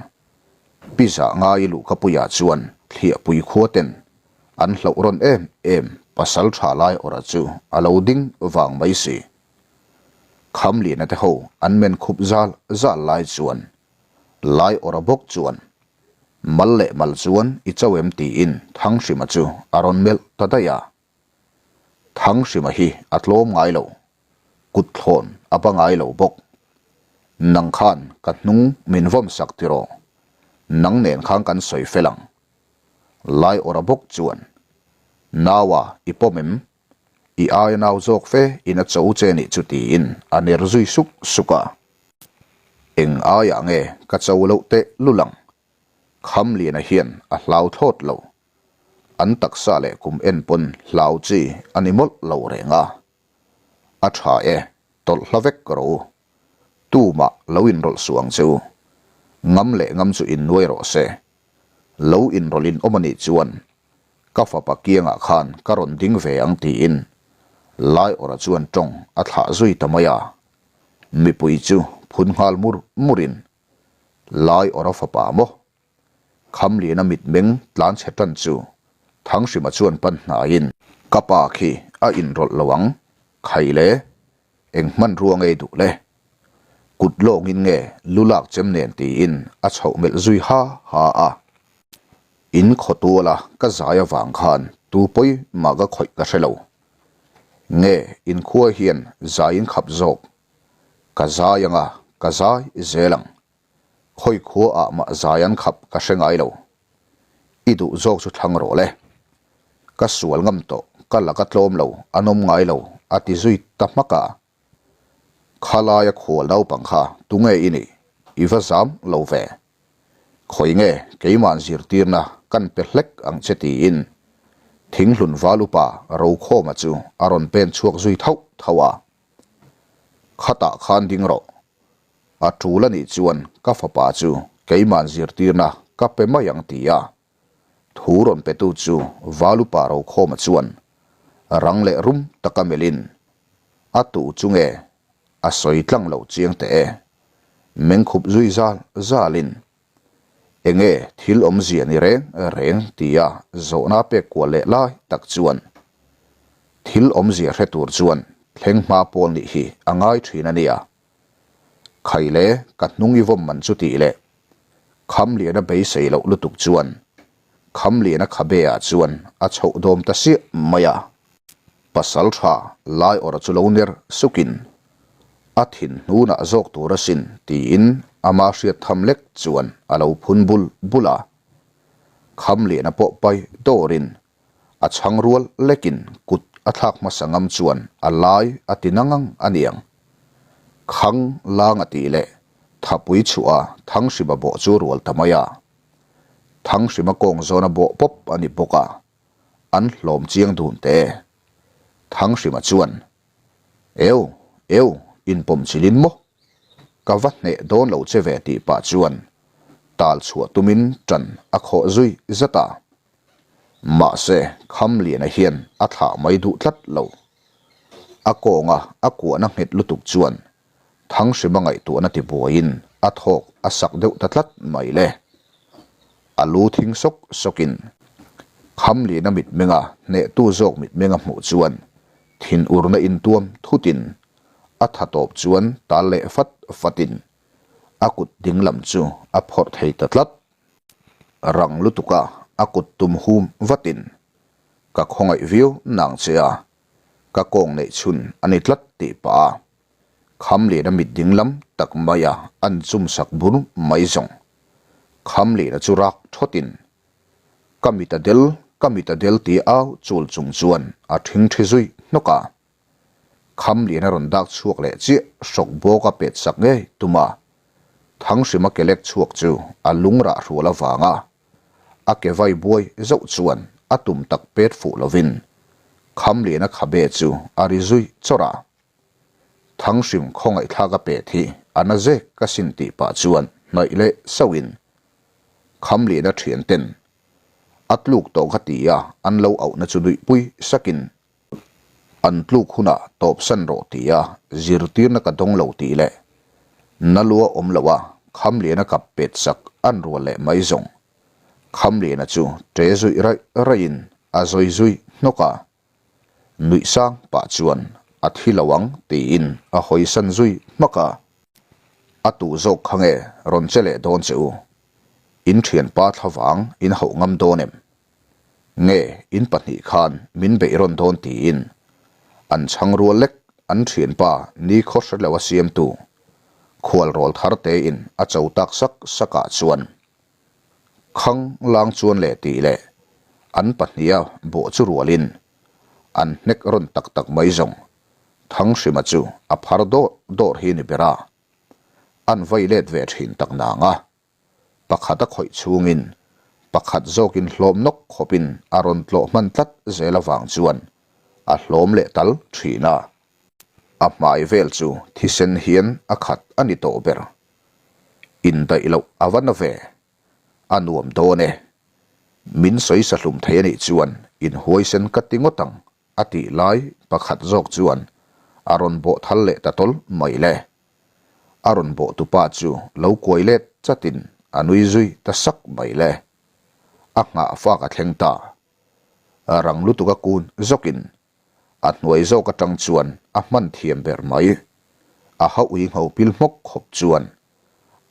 Pi Zah Ngai luhkapuiah chuan Thliahpui khua ten an hlauh rawn em em pasal tha lai awrh chu a lo ding vang mai si. Khamliana te ho an men khup zal zal lai chuan lai awrh bawk chuan mal leh mal chuan i cho em tiin Thanghrima chu a rawn melh ta daih a. Thanghrima hi a tlawm ngai lo, kut thlawn a ba ngai lo bawk. Nang khan ka hnung min vawm sak tiraw, nang nen khan kan sawi fel ang. Lai awrh bawk chuan, Naua i pawm em? I aia nau zawk fe in a cho che nih chu tiin a ner zui suk suk a. Eng aiah nge ka cho loh teh lul ang? Khamliana hian a hlau thlawt lo. An taksa leh kum en pawn hlau chi a ni mawlh lo reng a. A tha e, tawlh hla vek rawh u. Tumah lo inrawlh suh ang che u. Ngam leh ngam chu innuai rawh se. Lo inrawlh in awm a nih chuan ka fapa kiangah khan ka rawn ding ve ang tiin Laiawrha chuan tawng a thlah zui ta mai a. Mipui chu phun nghal mur murin Laiawrha fapa maw Khamliana mitmeng tlan chhe tan chu Thanghrima chuan pan hnaiin, Ka pa khi a inrawlh lo ang, khai le, eng hmanrua ngei duh le? Kut lawngin nge lu lak chem nen tiin a chhoh melh zui ha ha a. In khaw tuala ka zai avang khan tu pawi mah ka khawih ka hre lo. Nge inkhua hian zai in khap zawk? Ka zai anga ka zai zel ang. Khawi khua ah mah zai an khap ka hre ngai lo. I duh zawk chu thlang rawh le. Ka sual ngam tawh, ka laka tlawm lo, an awm ngai lo, a ti zui ta hmak a. Khalaia khual naupang kha tunge i nih? I va zam lo ve. Khawi nge keimahn zirtirna kan pe hlek ang che tiin Thinghlun val upa Rokhawma chu a rawn pen chhuak zui thauh thauh a. Khatah khan ding rawh. A tul a nih chuan ka fapa chu keimahn zirtirna ka pe mai ang ti a. Thu rawn petu chu Valupa Rokhawma chuan rang leh rum taka melhin a tu chu nge a sawi tlang lo chiang teh e. Mengkhup zui zal zalin Enge thil awmzia ni reng reng tia zawhna pek kual leh lai tak chuan thil awmzia hre tur chuan thleng hma pawl nih hi a ngai thin a nia. Khai le ka hnung i vawm man chu tih leh Khamliana beisei loh lutuk chuan Khamliana khabe ah chuan a chhoh dawm ta siah mai a. Pasal tha lai awrh chu lo ner sukin a thin hnunah zawk tur asin tiin ama hriat tham lek chuan a lo phun bul bul a. Khamliana pawh pai dawrin a chhang rual lekin kut a thlak hmasa ngam chuan a lai a ti nangang a niang. Khang lang a tih leh thapui chhuah a Thanghrima bawh chu rual ta mai a. Thanghrima kawng zawna bawh pawp a ni bawk a, an hlawm chiang dun te. Thanghrima chuan, Eu, eu, inpawm chilin maw? Ka va hneh dawn lo che ve tih pah chuan tal chhuah tumin ṭan a khawh zui zat a. Mahse, Khamliana hian a thlah mai duh tlat lo. A kawnga a kuahna nghet lutuk chuan Thanghrima ngaihtuahna tibuaiin a thawk a sak deuh ta tlat mai le. A lu thing sawk sawkin Khamliana mitmenga hnehtu zawk mitmenga hmuh chuan thinurna intuam thutin a tha tawp chuan tal leh fat fatin. A kut dinglam chu a phawrh thei ta tlat. Rang lutuka a kut tum hum vatin, Ka khawngaih viau nang che a, ka kawng neih chhun a ni tlat tih pah a, Khamliana mit dinglam tak maia an chum sak bur mai zawng. Khamliana chu rak thawtin, Ka mit a del, ka mit a del ti au chul chung chuan a thingthi zui hnawk a. Khamlian a rawn dak chhuak leh chiah hrawk bawk a pet sak ngei tum a, Thanghrima ke lek chhuak chu a lung rah hrual avanga a ke vai buai zauh chuan a tum tak pet fuh lovin Khamliana khabe chu a ri zui chawrh a. Thanghrim khawngaihthlak a pet hi a na zek ka sin tih pah chuan hnaih leh sauhin Khamliana thian ten a tluk tawh kha ti a an lo auhna chu nuihpui sakin An tluk hunah tawpsan rawh tia zirtirna ka dawng lo tih leh na lua awm lo a Khamliana kap pet sak an rual leh mai zawng. Khamliana chu ṭe zuih raih raihin a zawi zui hnawk a. Nuih sang pah chuan a thi lo ang tiin a hawisan zui hmak a. A tu zawk kha nge rawn che leh dawn che u? In ṭhianpa thlavang in hauh ngam dawn em? Nge in pahnih khan min beih rawn dawn tiin an chhang rual lek an thianpa nikhaw hre lo a siamtu khual rawl thar tein a cho tak sak sak ah chuan khang lang chuan leh tih leh an pahniha bawh chu rualin an hnek rawn tak tak mai zawng Thanghrima chu a phar dawrh dawrh hi ni ber a, an vai let ve thin tak nang a. Pakhat a khawih chhungin pakhat zawkin hlawm nawk khawpin a rawn tlawh hman tlat zel avang chuan a hlawm leh tal thin a. A hmai vel chu thisen hian a khat a ni tawh ber. Indaih loh a va na ve. A nuam dawn e. Min sawi sahlum thei a nih chuan inhuaisen ka ti ngawt ang A tih lai pakhat zawk chuan a rawn bawh thal leh ta tawl mai le. A rawn bawh tupa chu lo kuai let chatin a nui zui ta sak mai le. A nghah fak a thleng ta. Rang lutuk a kun zawkin a hnuai zawk atang chuan a hman thiam ber mai. A hauh-ui ngho pil hmawk khawp chuan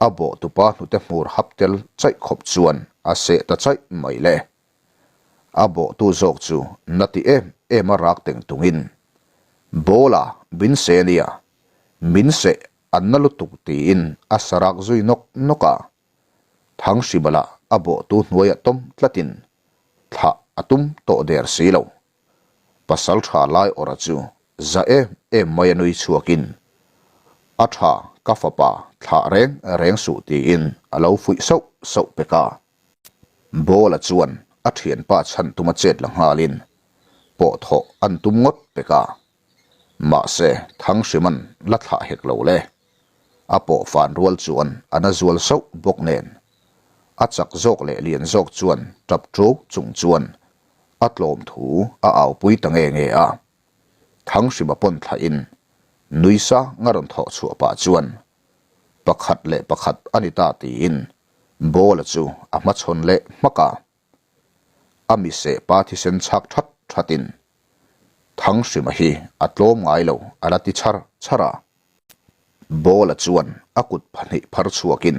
a bawh tupa hnute hmur hap tel chaih khawp chuan a seh ta chaih mai le. A bawhtu zawk chu na ti em em a rak teng tungin, Bawla, min seh ania, min seh an na lutuk tiin a sa rak zui nawk nawk a. Thanghribala a bawhtu hnuaiah tawm tlatin thlah a tum tawh der si lo. Pasal tha lai awrh a chu za em em mai a nui chhuakin, A tha, ka fapa, thlah reng reng suh tiin a lo fuih sauh sauh pek a. Bawla chuan a thianpa chhan tuma chet la nghalin pawh thawh an tum ngawt pek a. Mahse, Thanghriman la thlah hek lo le. A pawh fan rual chuan a na zual sauh bawk nen. A chak zawk leh lian zawk chuan tap ṭuk chung chuan a tlawm thu a aupui ta nge nge a. Thanghrima pawn thlahin nui sang a rawn thawh chhuah pah chuan pakhat leh pakhat a ni ta tiin Bawla chu a hmachhawn leh hmak a. A miseh pa thisen chhak that thatin Thanghrima hi a tlawm ngai lo a la ti chhar chhar a. Bawla chuan a kut pahnih phar chhuakin,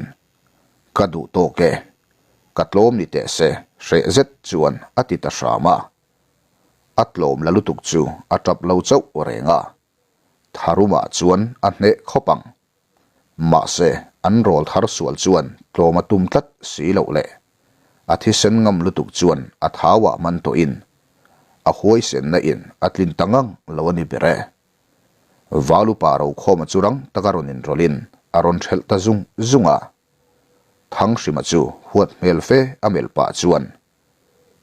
Ka duh tawk e, ka tlawm ni teh se hreh zet chuan a ti ta hram a. A tlawm la lutuk chu a tap lo chauh reng a. Tharumah chuan a hneh khawp ang. Mahse, an rawl thar sual chuan tlawm a tum tlat si loh le. A thisen ngam lutuk chuan a thauah man tawhin a huaisenna in a tlin ta ngang lo a ni ber e. Valupa Rokhawma chu rang taka rawn inrawlhin a rawn ṭhelh ta zung zung a. Thanghrima chu huat hmel fe a melh pah chuan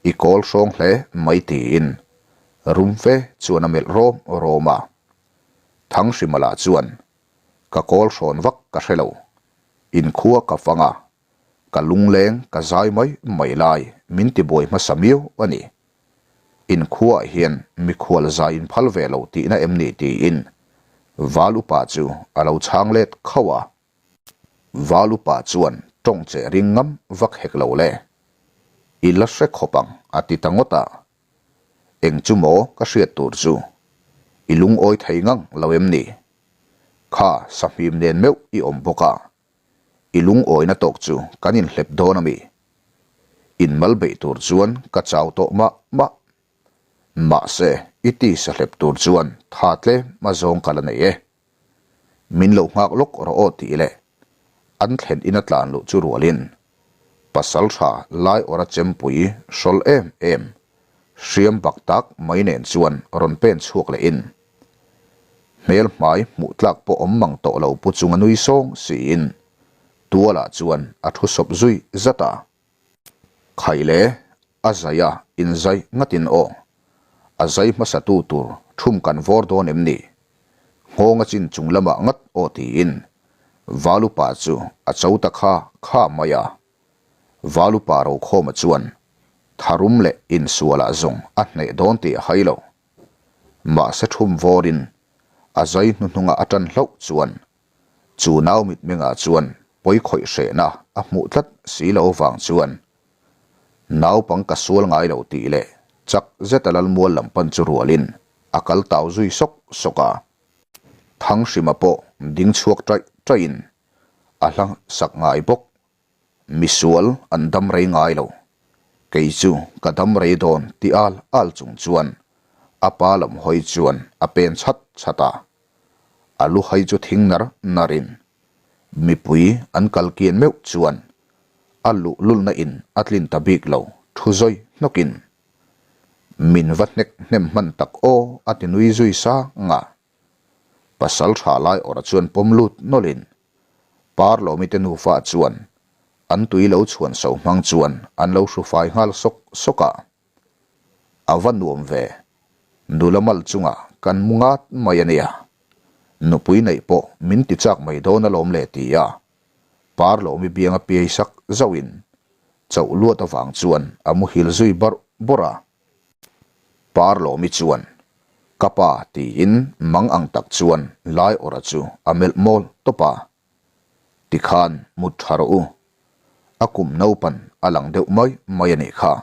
I kawl hrawng hle mai tiin rum fe chuan a melh rawm rawm a. Thanghrima lah chuan Ka kawl hrawn vak ka hre lo. Inkhua ka fang a, ka lungleng ka zai mai mai lai min ti buai hmasa miau a ni. Inkhuaah hian mikhual zai in phal ve lo tihna em ni tiin Val upa chu a lo chhang let khauh a. Val upa chuan tawng che ring ngam vak hek lo le. I la hre khawp ang a ti ta ngawt a. Eng chu maw ka hriat tur chu i lungawi thei ngang lo em ni? Kha sahmim nen meuh i awm bawk a. I lungawina tawk chu kan inhlep dawn a mi? Inmal beih tur chuan ka chau tawh mah mah. Mahse, i tisa hlep tur chuan tha tlem a zawng ka la nei e. Min lo nghak lawk rawh aw tih leh an thlen ina tlan luh chu rualin pasaltha lai awra chempui hrawl em em hriam bak tak mai nen chuan rawn pen chhuak lehin hmel hmai hmuh tlak pawh awm mang tawh lo pu chunga nui sawng siin tualah chuan a thu sawp zui zat a. Khaile a zai a inzai ngatin aw. A zai hmasatu tur thum kan vawr dawn em ni? Nghawng a chin chung lamah ngat aw tiin Valupa chu a cho ta kha kha mai a. Valupa Rokhawma chuan tharum leh insualah zawng a hneh dawn tih a hai lo. Mahse thum vawrin a zai hnuhnunga a tan hlauh chuan Chu nau mitmengah chuan pawi khawih hrehna a hmuh tlat si lo vang chuan naupang ka sual ngai lo tih leh chak zeta Lalmual lam pan chu rualin a kal tau zui sawk sawk a. Thanghrima pawh ding chhuak taih taihin a hla sak ngai bawk. Misual an dam rei ngai lo. Kei chu ka dam rei dawn ti al al chung chuan a pa lam hawi chuan a pen chhat chhat a. A lu hai chu thing nar nar in mipui an kal kian meuh chuan a luh lulna in a tlin ta bik lo thu zawi hnawk in min va hnek hnem hman tak aw a ti nui zui sang a. Pasal tha lai awrh chuan pawm lut nawlh in Parlawmi te nufa chuan an tui lo chhuan so hmang chuan an lo hru fai nghal sawk sawk a. A va nuam ve, nula mal chungah kan mu ngat mai a nia. Nupui neih pawh min ti chak mai dawn alawm le ti a Parlawmi bianga piai sak zauhin chauh luat avang chuan a muhil zui barh bawrh a. Parlawmi chuan, Ka pa tiin mang ang tak chuan Laiawrha chu a melh mawl tawp a. Tikhan mut tha rawh u. A kum naupan a lang deuh mai mai a nih kha.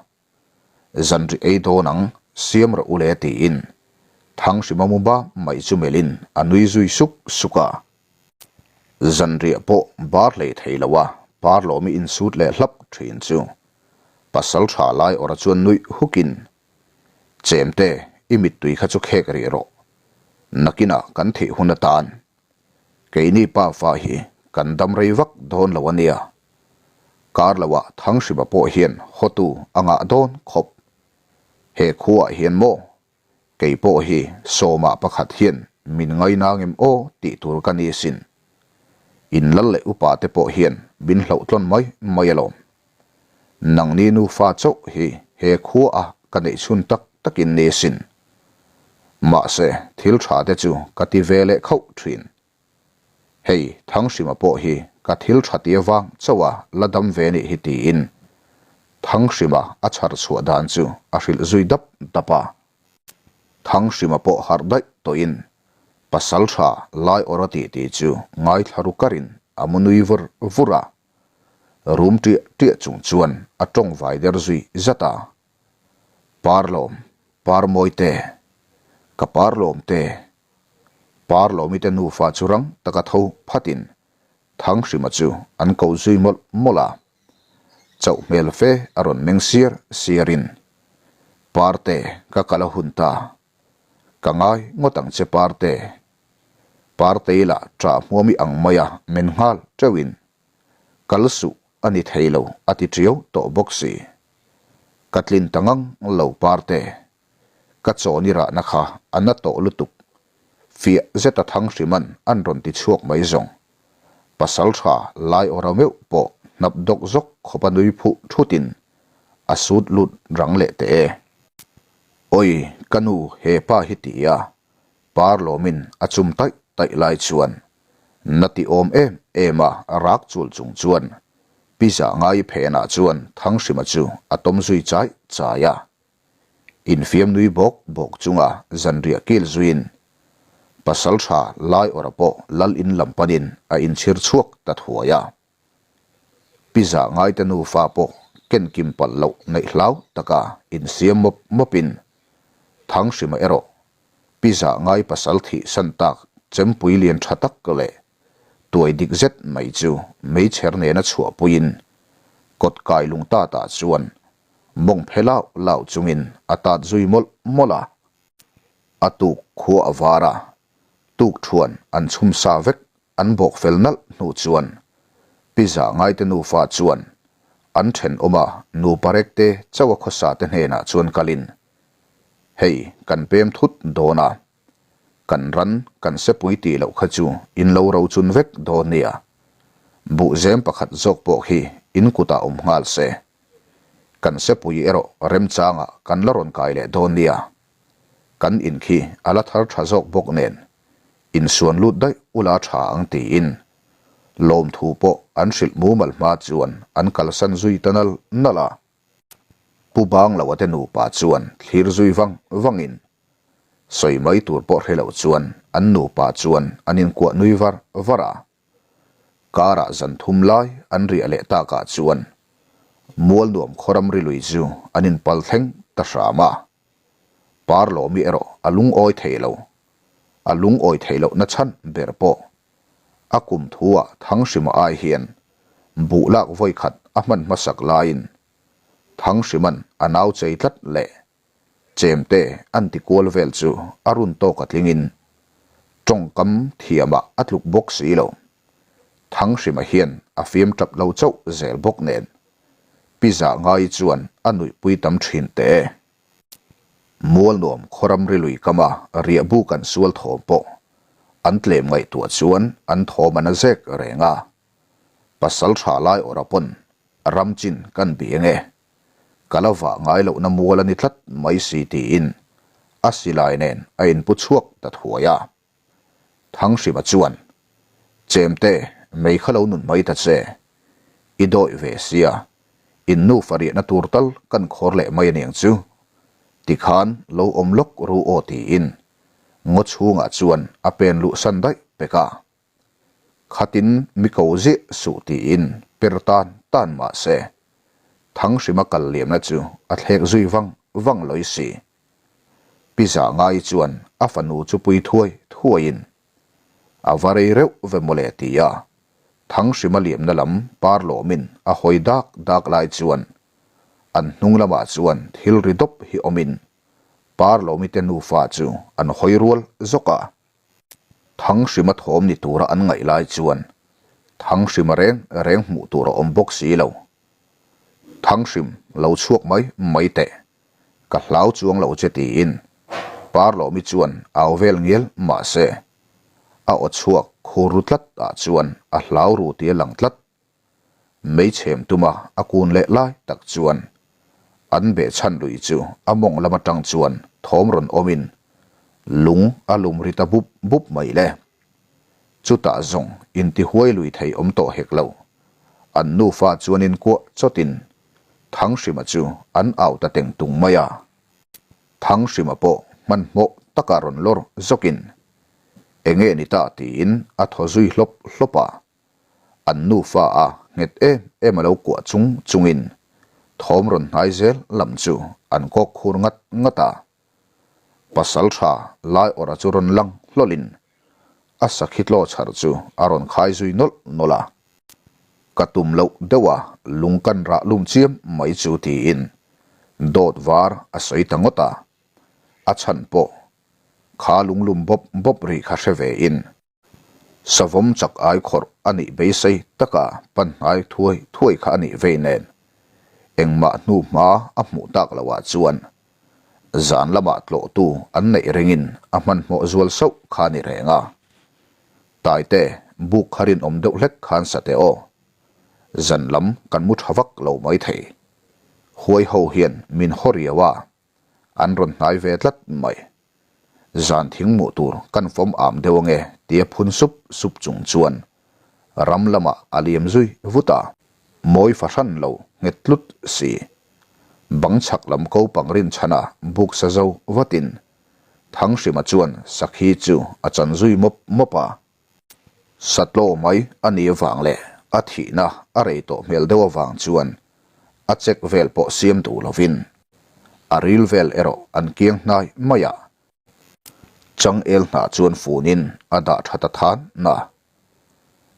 Zanri ei dawn ang, siam rawh u le tiin Thanghrima mu ba mai chu melhin a nui zui suk suk a. Zanriah pawh bar hlei thei lo a, Parlawmi insut leh hlap thin chu Pasal tha lai awrha chuan nuih hukin, Chemte, i mittui kha chu khek rih rawh. Nakinah kan theih hun atan. Keini pa fa hi kan dam rei vak dawn lo a nia. Kar loah Thanghrima pawh hian hawtu a ngah dawn khawp. He khuaah hian maw Kei pawh hi sawmah pakhat hian min ngaina ngem aw tih tur ka ni sin. In lal leh upa te pawh hian min hlauhtlawn mai mai alawm. Nangni nufa chauh hi he khua a ka neih chhun tak takin ni sin. Mahse thil tha te chu ka ti ve leh khauh thin. Hei, Thanghrima pawh hi ka thil tha tia vang chauh a la dam ve nih hi tiin Thanghrima a chhar chhuah dan chu a hrilh zui dap dap a. Thanghrima pawh harh daih tawhin pasal tha lai awr a tih tih chu ngaithla ru karin a mu nui vur vur a. Rum ṭiah ṭiah chung chuan a tawng vai der zui zat a. Parlawm, Parmawite, ka Parlawmte, Parlawmi te nufa chu rang taka tho phatin Thanghrima chu an ko zui mawlh mawlh a. Chauh hmel fe a rawn meng siar siarin, Parte, ka kal a hun ta. Ka ngai ngawt ang che Parte. Partei lah ṭah hmuami ang maia men nghal ṭeuhin, Kal suh a ni thei lo a ti ṭiau tawh bawk si. Ka tlin ta ngang lo Parte. Ka chawn i rahna kha a na tawh lutuk. Fiah zeta Thanghriman an rawn ti chhuak mai zawng. Pasal tha lai awra meuh pawh hnap dawk zawk khawpa nui phuh thutin a sut lut rang leh teh e. Oi, ka nu he pa hi ti a, Parlawmin a chum taih taih lai chuan na ti awm em em a rak chul chung chuan Pizza ngai phenah chuan Thanghrima chu a tawm zui chai chai a. Infiam nui bawk bawk chunga zanriah kil zuiin pasal tha lai awrh pawh lal in lam panin a inchhir chhuak ta thuai a. Pizza ngaite nufa pawh ken kim palh loh neih hlau taka insiam mawp mawpin Thanghrima erawh Pizza ngai pasal thih san tak chempui lian tha tak leh. Tuai dik zet mai chu meichher nena chhuahpuiin kawt kai lung tatah chuan mawng phe lauh lauh chungin a tat zui mawlh mawlh a. A tuk khua a var a, tuk thuan an chhum sa vek an bawk fel nalh hnu chuan Pi Zahngaite nufa chuan an thenawma nupa rekte chauha khawsa te hnenah chuan kalin, Hei kan pem thut dawn a, Kan ran kan sepui tih loh kha chu in lo ro chun vek dawn nia. Buhzem pakhat zawk pawh khi in kutah awm nghal se. Kan sepui erawh remchangah kan la rawn kai leh dawn nia. Kan in khi a la thar tha zawk bawk nen insuan lut daih ula tha ang tiin lawmthu pawh an hrilh mumal hma chuan an kalsan zui ta nal nal a. Pu Bangloa te nupa chuan thlir zui vang vangin sawi mai tur pawh hre lo chuan an nupa chuan an inkuah nui var var a. Karah zan thum lai an riah leh takah chuan Mualnuam khawram ri lui chu an inpal thleng ta hram a. Parlawmi erawh a lungawi thei lo. A lungawi theih lohna chhan ber pawh a kum thuah Thanghrima ai hian buh lak vawi khat a hman hmasak laiin Thangshriman a nau chei tlat leh Chemte an ti kual vel chu a run tawk a tlingin tawngkam thiamah a tluk bawk si lo. Thanghrima hian a fiam tap lo chauh zel bawk nen Pi Zahngai chuan a nuihpui tam thin teh e. Mualnuam khawram ri lui kama riahbu kan sual thawm pawh an tlem ngaihtuah chuan an thawm an a zek reng a. Pasal tha lai awrh a pawn ram chin kan bih eng e. Ka la vah ngai lohna mual a ni tlat mai si tiin a silai nen a inpu chhuak ta thuai a. Thanghrima chuan, Chemte, mei kha lo nun mai ta che. I dawih ve sia, in nufa riahna tur tal kan khawr leh mai aniang chu. Tikhan lo awm lawk ru aw tiin ngaw chhungah chuan a pen luh san daih pek a. Khatin mi ko ziah suh tiin per tan tan mah se, Thanghrima kal liamna chu a thlek zui vang vang lawi si. Pi Zahngai chuan a fanu chu pui thuai thuaiin a va rei reuh ve mawle tia Thanghrima liamna lam par lawmin a hawi dak dak lai chuan an hnung lamah chuan thil ri dawp hi awmin par lawmite nufa chu an hawi rual zawk a. Thanghrima thawm ni tura an ngaih lai chuan Thanghrima reng reng hmuh tur a awm bawk si lo. Thanghrim lo chhuak mai mai teh. Ka hlau chuang lo che tiin Parlawmi chuan au vel ngial mah se a aw chhuak khur ru tlat ah chuan a hlau ru tih a lang tlat. Mei chhem tuma a kun leh lai tak chuan an behchhan lui chu a mawng lam atang chuan thawm rawn awmin lung a lum ri ta bup bup mai le. Chutah zawng intihuai lui thei awm tawh hek lo. An nufa chuan inkuah chawtin Thanghrima chu an au ta teng tung mai a. Thanghrima pawh hmanhmawh taka rawn lawr zawkin enge ni ta tiin a thaw zui hlawp hlawp a. An nufa a nghet em em a lo kuah chung chungin thawm rawn hnai zel lam chu an kawk khur ngat ngat a. Pasal tha lai awrh chu rawn lang hlawlhin a sakhi tlaw chhar chu a rawn khai zui nawlh nawlh a. Ka tum loh deuh a lung kan rah lum chiam mai chu tiin dawt var a sawi ta ngawt a. A chhan pawh kha lunglum bawp bawp ri kha hre ve in Savawm chak ai khawrh a nih beisei taka pan hnai thuai thuai kha a nih vei nen engmah hnu hma a hmuh tak loh ah chuan zan lamah tlawhtu an neih ringin a hmanhmawh zual sauh kha a ni reng a. Taite buk kha rinawm deuh hlek khan sa teh aw. Zan lam kan mu tha vak lo mai thei. Huai ho hian min haw riau a, an rawn hnai ve tlat mai. Zan thing muh tur kan fawm am deuh ange tia phun sup sup chung chuan ram lamah a liam zui vut a, mawi fahran lo nghet tlut si. Bang chhak lam ko pang rinchhana buk sa zo vatin Thanghrima chuan sakhi chu a chan zui mawp mawp a. Satlaw mai a nih avang leh a thihna a rei tawh hmel deuh avang chuan a check vel pawh siam duh lovin a ril vel erawh an kiang hnai mai a. Changel hnah chuan funin a dah tha ta than a.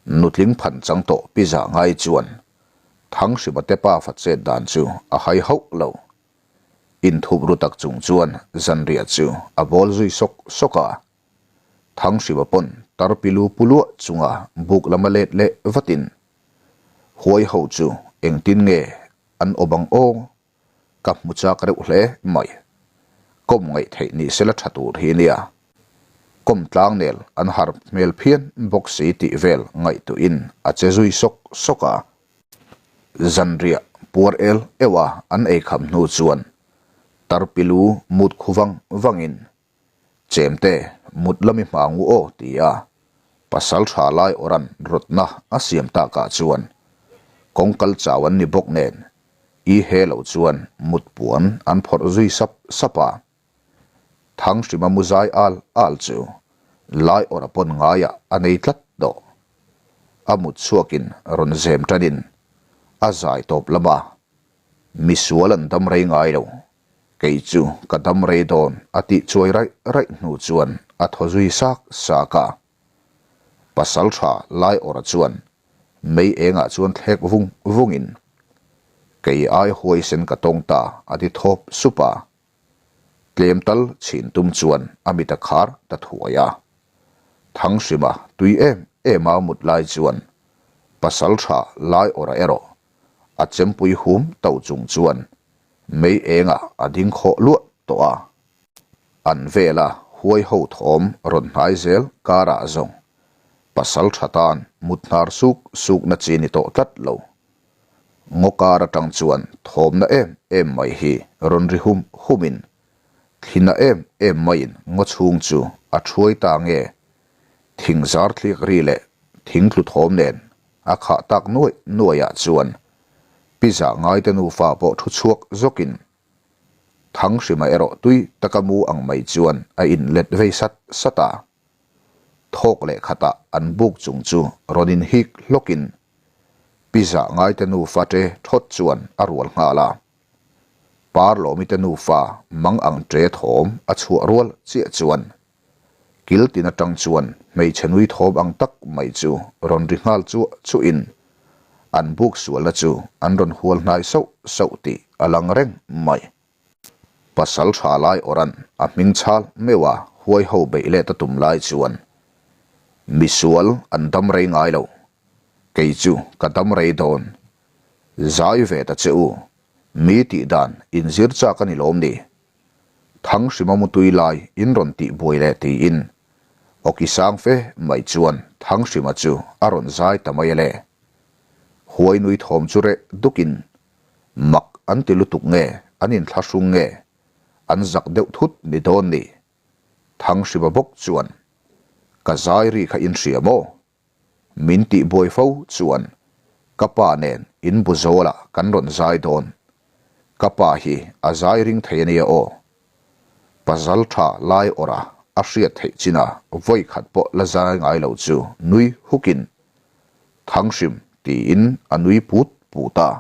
Nutling phan chang tawh pi zah ngai chuan Thanghrima te pafa chet dan chu a hai hauh lo. Inthup ru tak chung chuan zanriah chu a bawl zui sawk sawk a. Thanghrima pawn tarpi lu pu luah chunga buk lama let leh vatin huai ho chu engtin nge an awm ang aw? Ka hmu chak reuh hle mai. Kawm ngaih theih ni sela tha tur hi nia. Kawm tlangnel an har hmel phian bawk si tih vel ngaihtuahin a che zui sawk sawk a. Zanriah puar el euh a an eikham hnu chuan tarpilu mut khu vang vangin Chemte, mut lami hma ngu aw ti a, pasal tha lai awran rawtna a siam takah chuan kawng kal chau an ni bawk nen i he lo chuan mut puan an phawrh zui sap sap a. Thanghrima mu zai al al chu lai awra pawn ngaiah a nei tlat tawh. A mut chhuakin rawn zem tanin a zai tawp lama misual an dam rei ngai lo. Kei chu ka dam rei dawn a tih chuai raih raih hnu chuan a thaw zui sak sak a. Pasal tha lai awrh chuan mei engah chuan thlek vung vungin kei ai huaisen ka tawng ta a ti thawp sup a. Tlem tal chhin tum chuan a mit a khar ta thuai a. Thanghrima tui em em a mut lai chuan pasal tha lai awrh erawh a chempui hum to chung chuan mei engah a ding khawh luah tawh a. An vela huai ho thawm rawn hnai zel karah zawng pasal tha tan mut hnar suk sukna chi ni tawh tlat lo. Ngaw kar atang chuan thawmna em em mai hi rawn ri hum humin thlina em em maiin ngaw chhung chu a thuai ta nge thing zar thliak ri leh thing tlu thawm nen A khah tak nuaih nuaihah chuan Pi Zahngaite nufa pawh thu chhuak zawkin Thanghrima erawh tui taka mu ang mai chuan a inlet vei sat sat a. Thawk leh khatah an buk chung chu rawn inhik hlawkin Pi Zahngaite nufa ṭe thawt chuan a rual nghal a. Parlawmite nufa mang ang ṭe thawm a chhuah rual chiah chuan Kil tin atang chuan hmeichhe nui thawm ang tak mai chu rawn ri nghal chuah chuahin an buk sualna chu an rawn hual hnai sauh sauh tih a lang reng mai. Pasal tha lai awran a hming chhal meuh a huai ho beih let a tum lai chuan misual an dam rei ngai lo, kei chu ka dam rei dawn. Zai ve ta che u, mi tih dan inzir chak a ni lawm ni? Thanghrima mutui lai in rawn tih buai leh tiin awki sang fe mai chuan Thanghrima chu a rawn zai ta mai a le. Huai nui thawm chu reh dukin mak an ti lutuk nge an inthlahrung nge an zak deuh thut ni dawn ni. Thanghrima bawk chuan ka zai ri kha in hria maw? Min tih buai fo chuan ka pa nen in bu zawlah kan rawn zai dawn. Ka pa hi a zai ring thei a nia aw. Pazal tha lai awrh a a hriat theih chin a vawi khat pawh la zai ngai lo chu nui hukin Thanghrim tiin a nui put put a.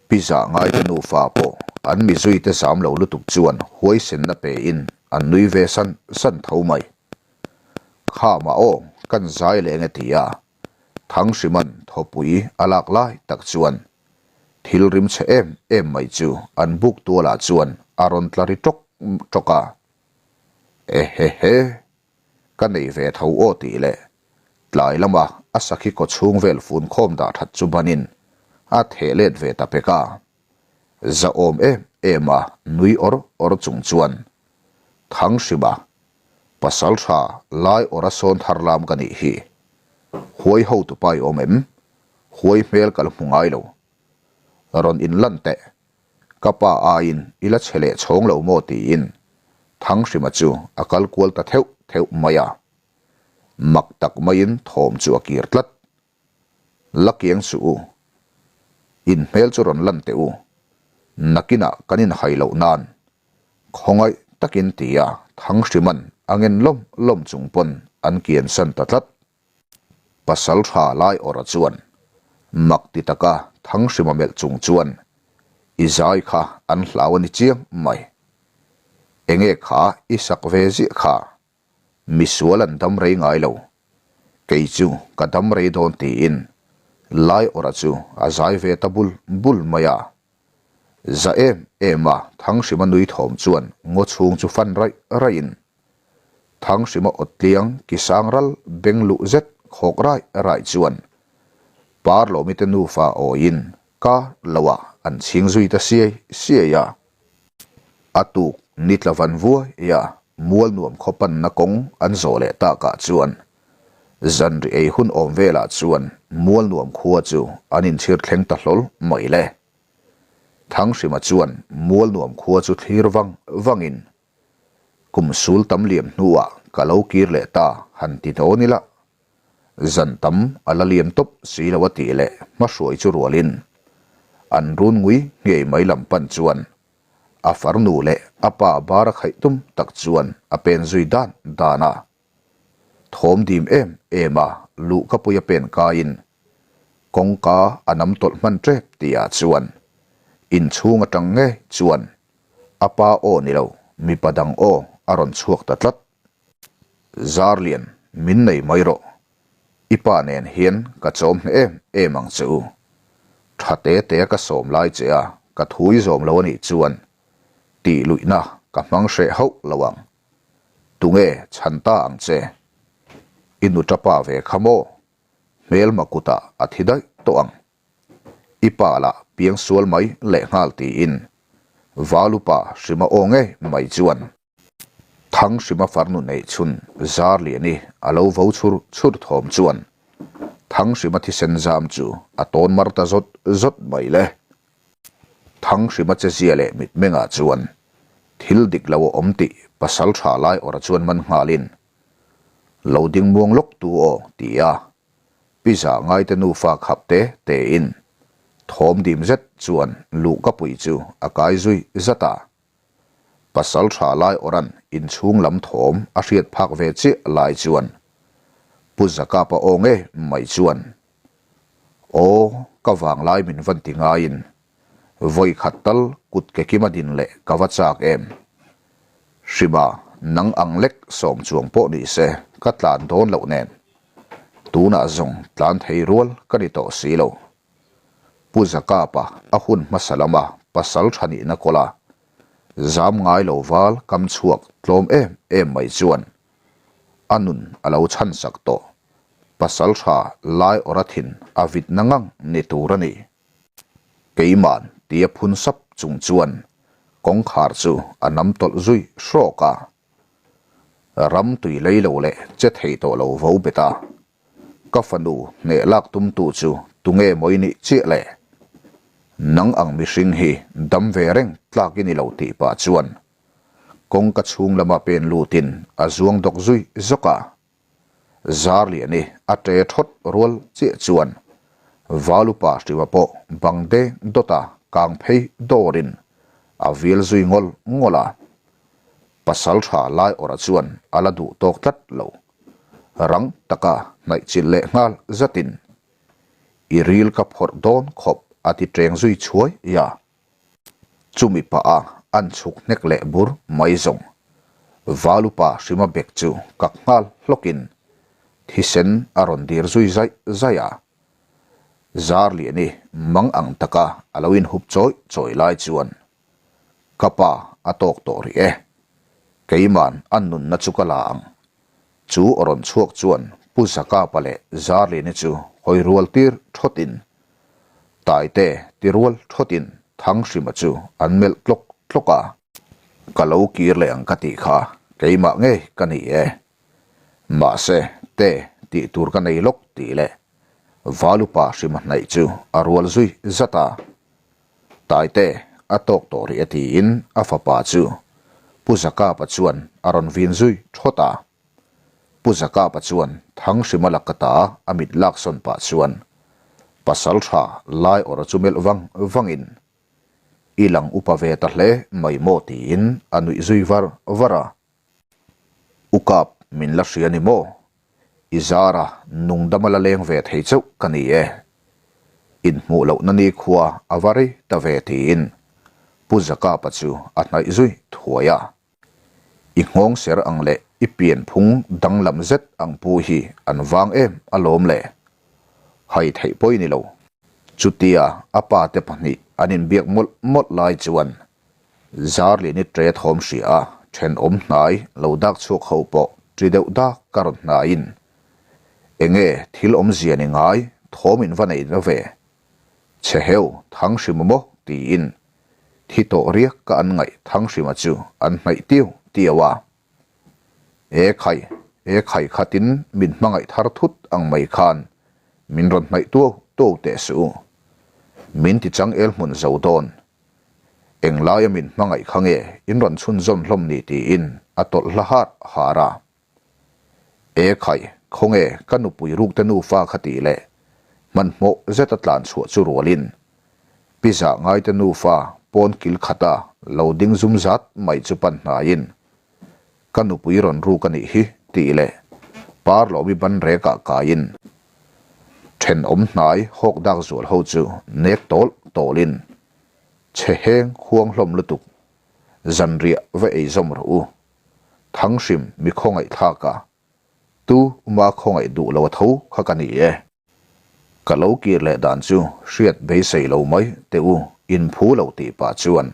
Pi zah ngaite nufa pawh an mizuite zam lo lutuk chuan huaisenna pein an nui ve san san tho mai. Khama aw kan zai leng e ti a, Thangsiman thawpui a lak lai tak chuan thil rim chhe em em mai chu an buk tualah chuan a rawn tla ri tawk tawk a. Ehehe! Ka nei ve tho aw tih leh Tlai lama a sakhi kaw chhung vel fun khawm dah that chu banin a theh let ve ta pek a. Zahawm em em a nui awr awr chung chuan Thanghrima pasal tha lai awr a sawn thar lam ka nih hi. Huai hotupa i awm em? Huai hmel ka la hmu ngai lo. Rawn inlan teh. Ka pa aiin i la chhe leh chhawng lo maw tiin Thanghrima chu a kal kual ta theuh theuh mai a. Mak tak maiin thawm chu a kir tlat. La kiang suh u. In hmel chu rawn lan teh u. Nakinah kan inhai loh nan khawngaih takin ti a Thangsiman a ngen lawm lawm chung pawn an kian san ta tlat. Pasal tha lai awrh chuan mak ti taka Thangsima melh chung chuan i zai kha an hlau a ni chiang mai. Enge kha i sak ve ziah kha? Misual an dam rei ngai lo. Kei chu ka dam rei dawn tiin Laiawrha chu a zai ve ta bul bul mai a. Za em em a Thanghrima nui thawm chuan ngaw chhung chu fan raih raihin Thanghrima awtliang ki sang ral beng luh zet khawk raih raih chuan Parlawmi te nufa awiin ka loah an chhing zui ta siai siai a. A tuk ni tla van vuai a mual nuam khaw panna kawng an zawh leh takah chuan zanri ei hun awm velah chuan mual nuam khua chu an inchhir thleng ta hlawl mai le. Thanghrima chuan mual nuam khua chu thlir vang vangin kum sul tam liam hnuah ka lo kir leh ta han ti dawn ila zan tam a la liam tawp si lo a tih leh hmahruai chu rualin an run ngui ngei mai lam pan chuan a farnu leh a pa bar a khaih tum tak chuan a pen zui dan dan a. Thawm dim em em a luhkapui a pen kaiin kawngka a nam tawlh hman tep tihah chuan inchhung atang ngei chuan A pa aw ni lo, mipa dang aw a rawn chhuak ta tlat. Zarlian, min nei mai rawh. I pa nen hian ka chawm hneh em em ang che u. Tha te te a ka sawm lai che a, ka thui zawm lo a nih chuan tih luihna ka hmang hreh hauh lo ang. Tunge chhan ta ang che? I nuṭa pa ve kha maw? Hmelma kutah a thi daih tawh ang. I pa lah piang sual mai leh nghal tiin Valupa hrima aw ngei mai chuan Thanghrima farnu neih chhun Zarliani a lo vo chhur chhur thawm chuan Thanghrima thisen zam chu a tawn mar ta zawt zawt mai le. Thanghrima chezia leh mitmengah chuan thil dik lo a awm tih pasal tha lai awrh chuan man nghalin lo ding muang lawk tu aw ti a Pizza ngaite nufa khap te te in thawm dim zet chuan luhkapui chu a kai zui zat a. Pasal tha lai awrhan inchhung lam thawm a hriat phak ve chiah lai chuan Pu Zakapa aw nge mai chuan, Aw, ka vanglai min van ti ngaiin Vawi khat tal kut ke kima din leh ka va chak em? Hrima, nang ang lek sawm chuang pawh ni se ka tlan dawn loh nen. Tunah zawng tlan thei rual ka ni tawh si lo. Pu Zakapa a hun hmasa lama pasal tha nihna kawla zam ngai lo val kam chhuak tlawm em em mai chuan a nun a lo chhansak tawh. Pasal tha lai awrh a thin a vitna ngang ni tur a ni. Keiman tia phun sap chung chuan kawngkhar chu a nam tawlh zui hrawk a. Ram tui lei lo leh che thei tawh lo vo bet a, ka fanu hneh lak tumtu chu tunge mawi nih chiah le? Nang ang mihring hi dam ve reng tlak i ni lo tih pah chuan kawngka chhung lama pen lutin a zuang dawk zui zawk a. Zarliani a ṭe ṭhawt rual chiah chuan Valupa hriwa pawh bang deng dawta kang phei dawrin a vil zui ngawl ngawl a. Pasalṭha Laiawrha chuan a la duh tawk tlat lo. Rang taka hnaih chilh leh nghal zatin i ril ka phawrh dawn khawp a ti ṭeng zui chhuai a. Chumi pah a an chhuk hnek leh bur mai zawng. Valupa hrima bek chu kak nghal hlawkin thisen a rawn dir zui zaih zaih a. Zarliani mang ang taka a lo inhup chawi chawi lai chuan ka pa a tawk tawh rih e. Keiman a nunna chu ka la ang. Chu aw rawn chhuak chuan Pu Zakapa leh Zarliani chu hawi rual tir thawtin Taite ti rual thawtin Thanghrima chu an melh tlawk tlawk a. Ka lo kir leh ang ka tih kha keimah ngei ka ni e. Mahse, te tih tur ka nei lawk tih leh Valupa hrima hnaih chu a rual zui zat a. Taite a tawk tawh rih e tiin a fapa chu Pu Zakapa chuan a rawn vin zui thawt a. Pu Zakapa chuan Thanghrima laka ta a mit lak sawn pah chuan pasal tha lai awrh chu melh vang vangin I lang upa ve ta hle mai maw tiin a nuih zui var var a. U Kap min la hria ni maw? I zara nungdama la leng ve thei chauh ka ni e. Inhmuh lohna nikhua a va rei ta ve tiin Pu Zakapa chu a hnaih zui thuai a. I nghawng ser ang leh I pianphung danglam zet ang pu hi an vang em alawm le. Hai theih pawh i ni lo. Chutia a pa te pahnih an inbiak mawlh mawlh lai chuan Zarlini ṭe thawm hria a ṭhenawm hnai lo dak chhuak ho pawh ṭi deuh dak ka rawn hnaiin enge thil awmzia ni ngai thawm in va nei na ve. Chhe heu Thanghrima maw tiin thi tawh riak ka an ngaih Thanghrima chu an hnaih tiu tiu a. E khai, e khai khatin min hmangaih thar thut ang mai khan min rawn hnaih tuau tuau teh suh u. Min ti chang el hmun zo dawn. Englaia min hmangaih kha nge in rawn chhunzawm hlawm ni tiin a tawlh hla har har a. E khai, khawnge ka nupui rukte nufa kha tih leh hmanhmawh zeta tlan chhuah chu rualin Pi Zah ngaite nufa pawn kil khata lo ding zum zat mai chu pan hnaiin ka nupui rawn ruk a nih hi tih leh Parlawmi ban rekah kaiin thenawm hnai hawk dak zual ho chu nek tawl tawlin chhe heng huang hlawm lutuk zanriah va ei zawm rawh u. Thanghrim mi khawngaih thlak a, tu uma khawngaih duh lo a tho kha ka ni e. Ka lo kir leh dan chu hriat beisei lo mai teh u in phu lo tih pah chuan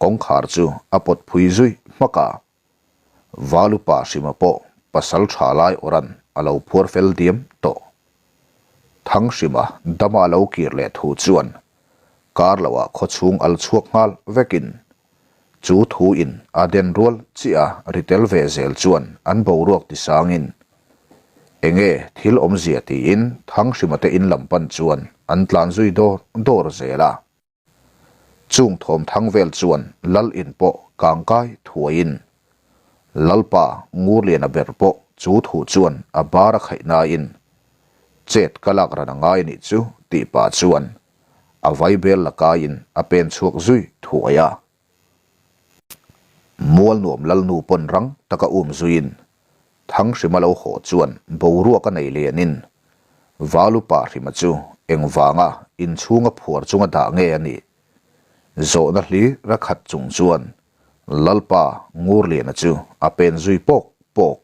kawngkhar chu a pawt phui zui hmak a. Valupa Hrima pawh pasal tha lai awran a lo phuar fel diam tawh. Thanghrima dama a lo kir leh thu chuan kar loah khawchhung al chhuak nghal vekin Chu thu in a den rual chiah a ri tel ve zel chuan an boruak ti sangin enge thil awmzia tiin Thanghrima te in lam pan chuan an tlan zui dawr dawr zel a. Chung thawm thang vel chuan Lal in pawh kangkai thuaiin Lalpa Ngurliana ber pawh chu thu chuan a bar a khaih nain chet ka lak ran a ngai anih chu tih pah chuan a vaibel lakaiin a pen chhuak zui thuai a. Mualnuam Lalnu pawn rang taka um zuiin Thanghrima lo haw chuan boruak a nei lianin Valupa Hrima chu engvanga inchhunga phuar chunga dah nge a nih zawhna hlir a khat chung chuan Lalpa Ngurliana chu a pen zui pawk pawk.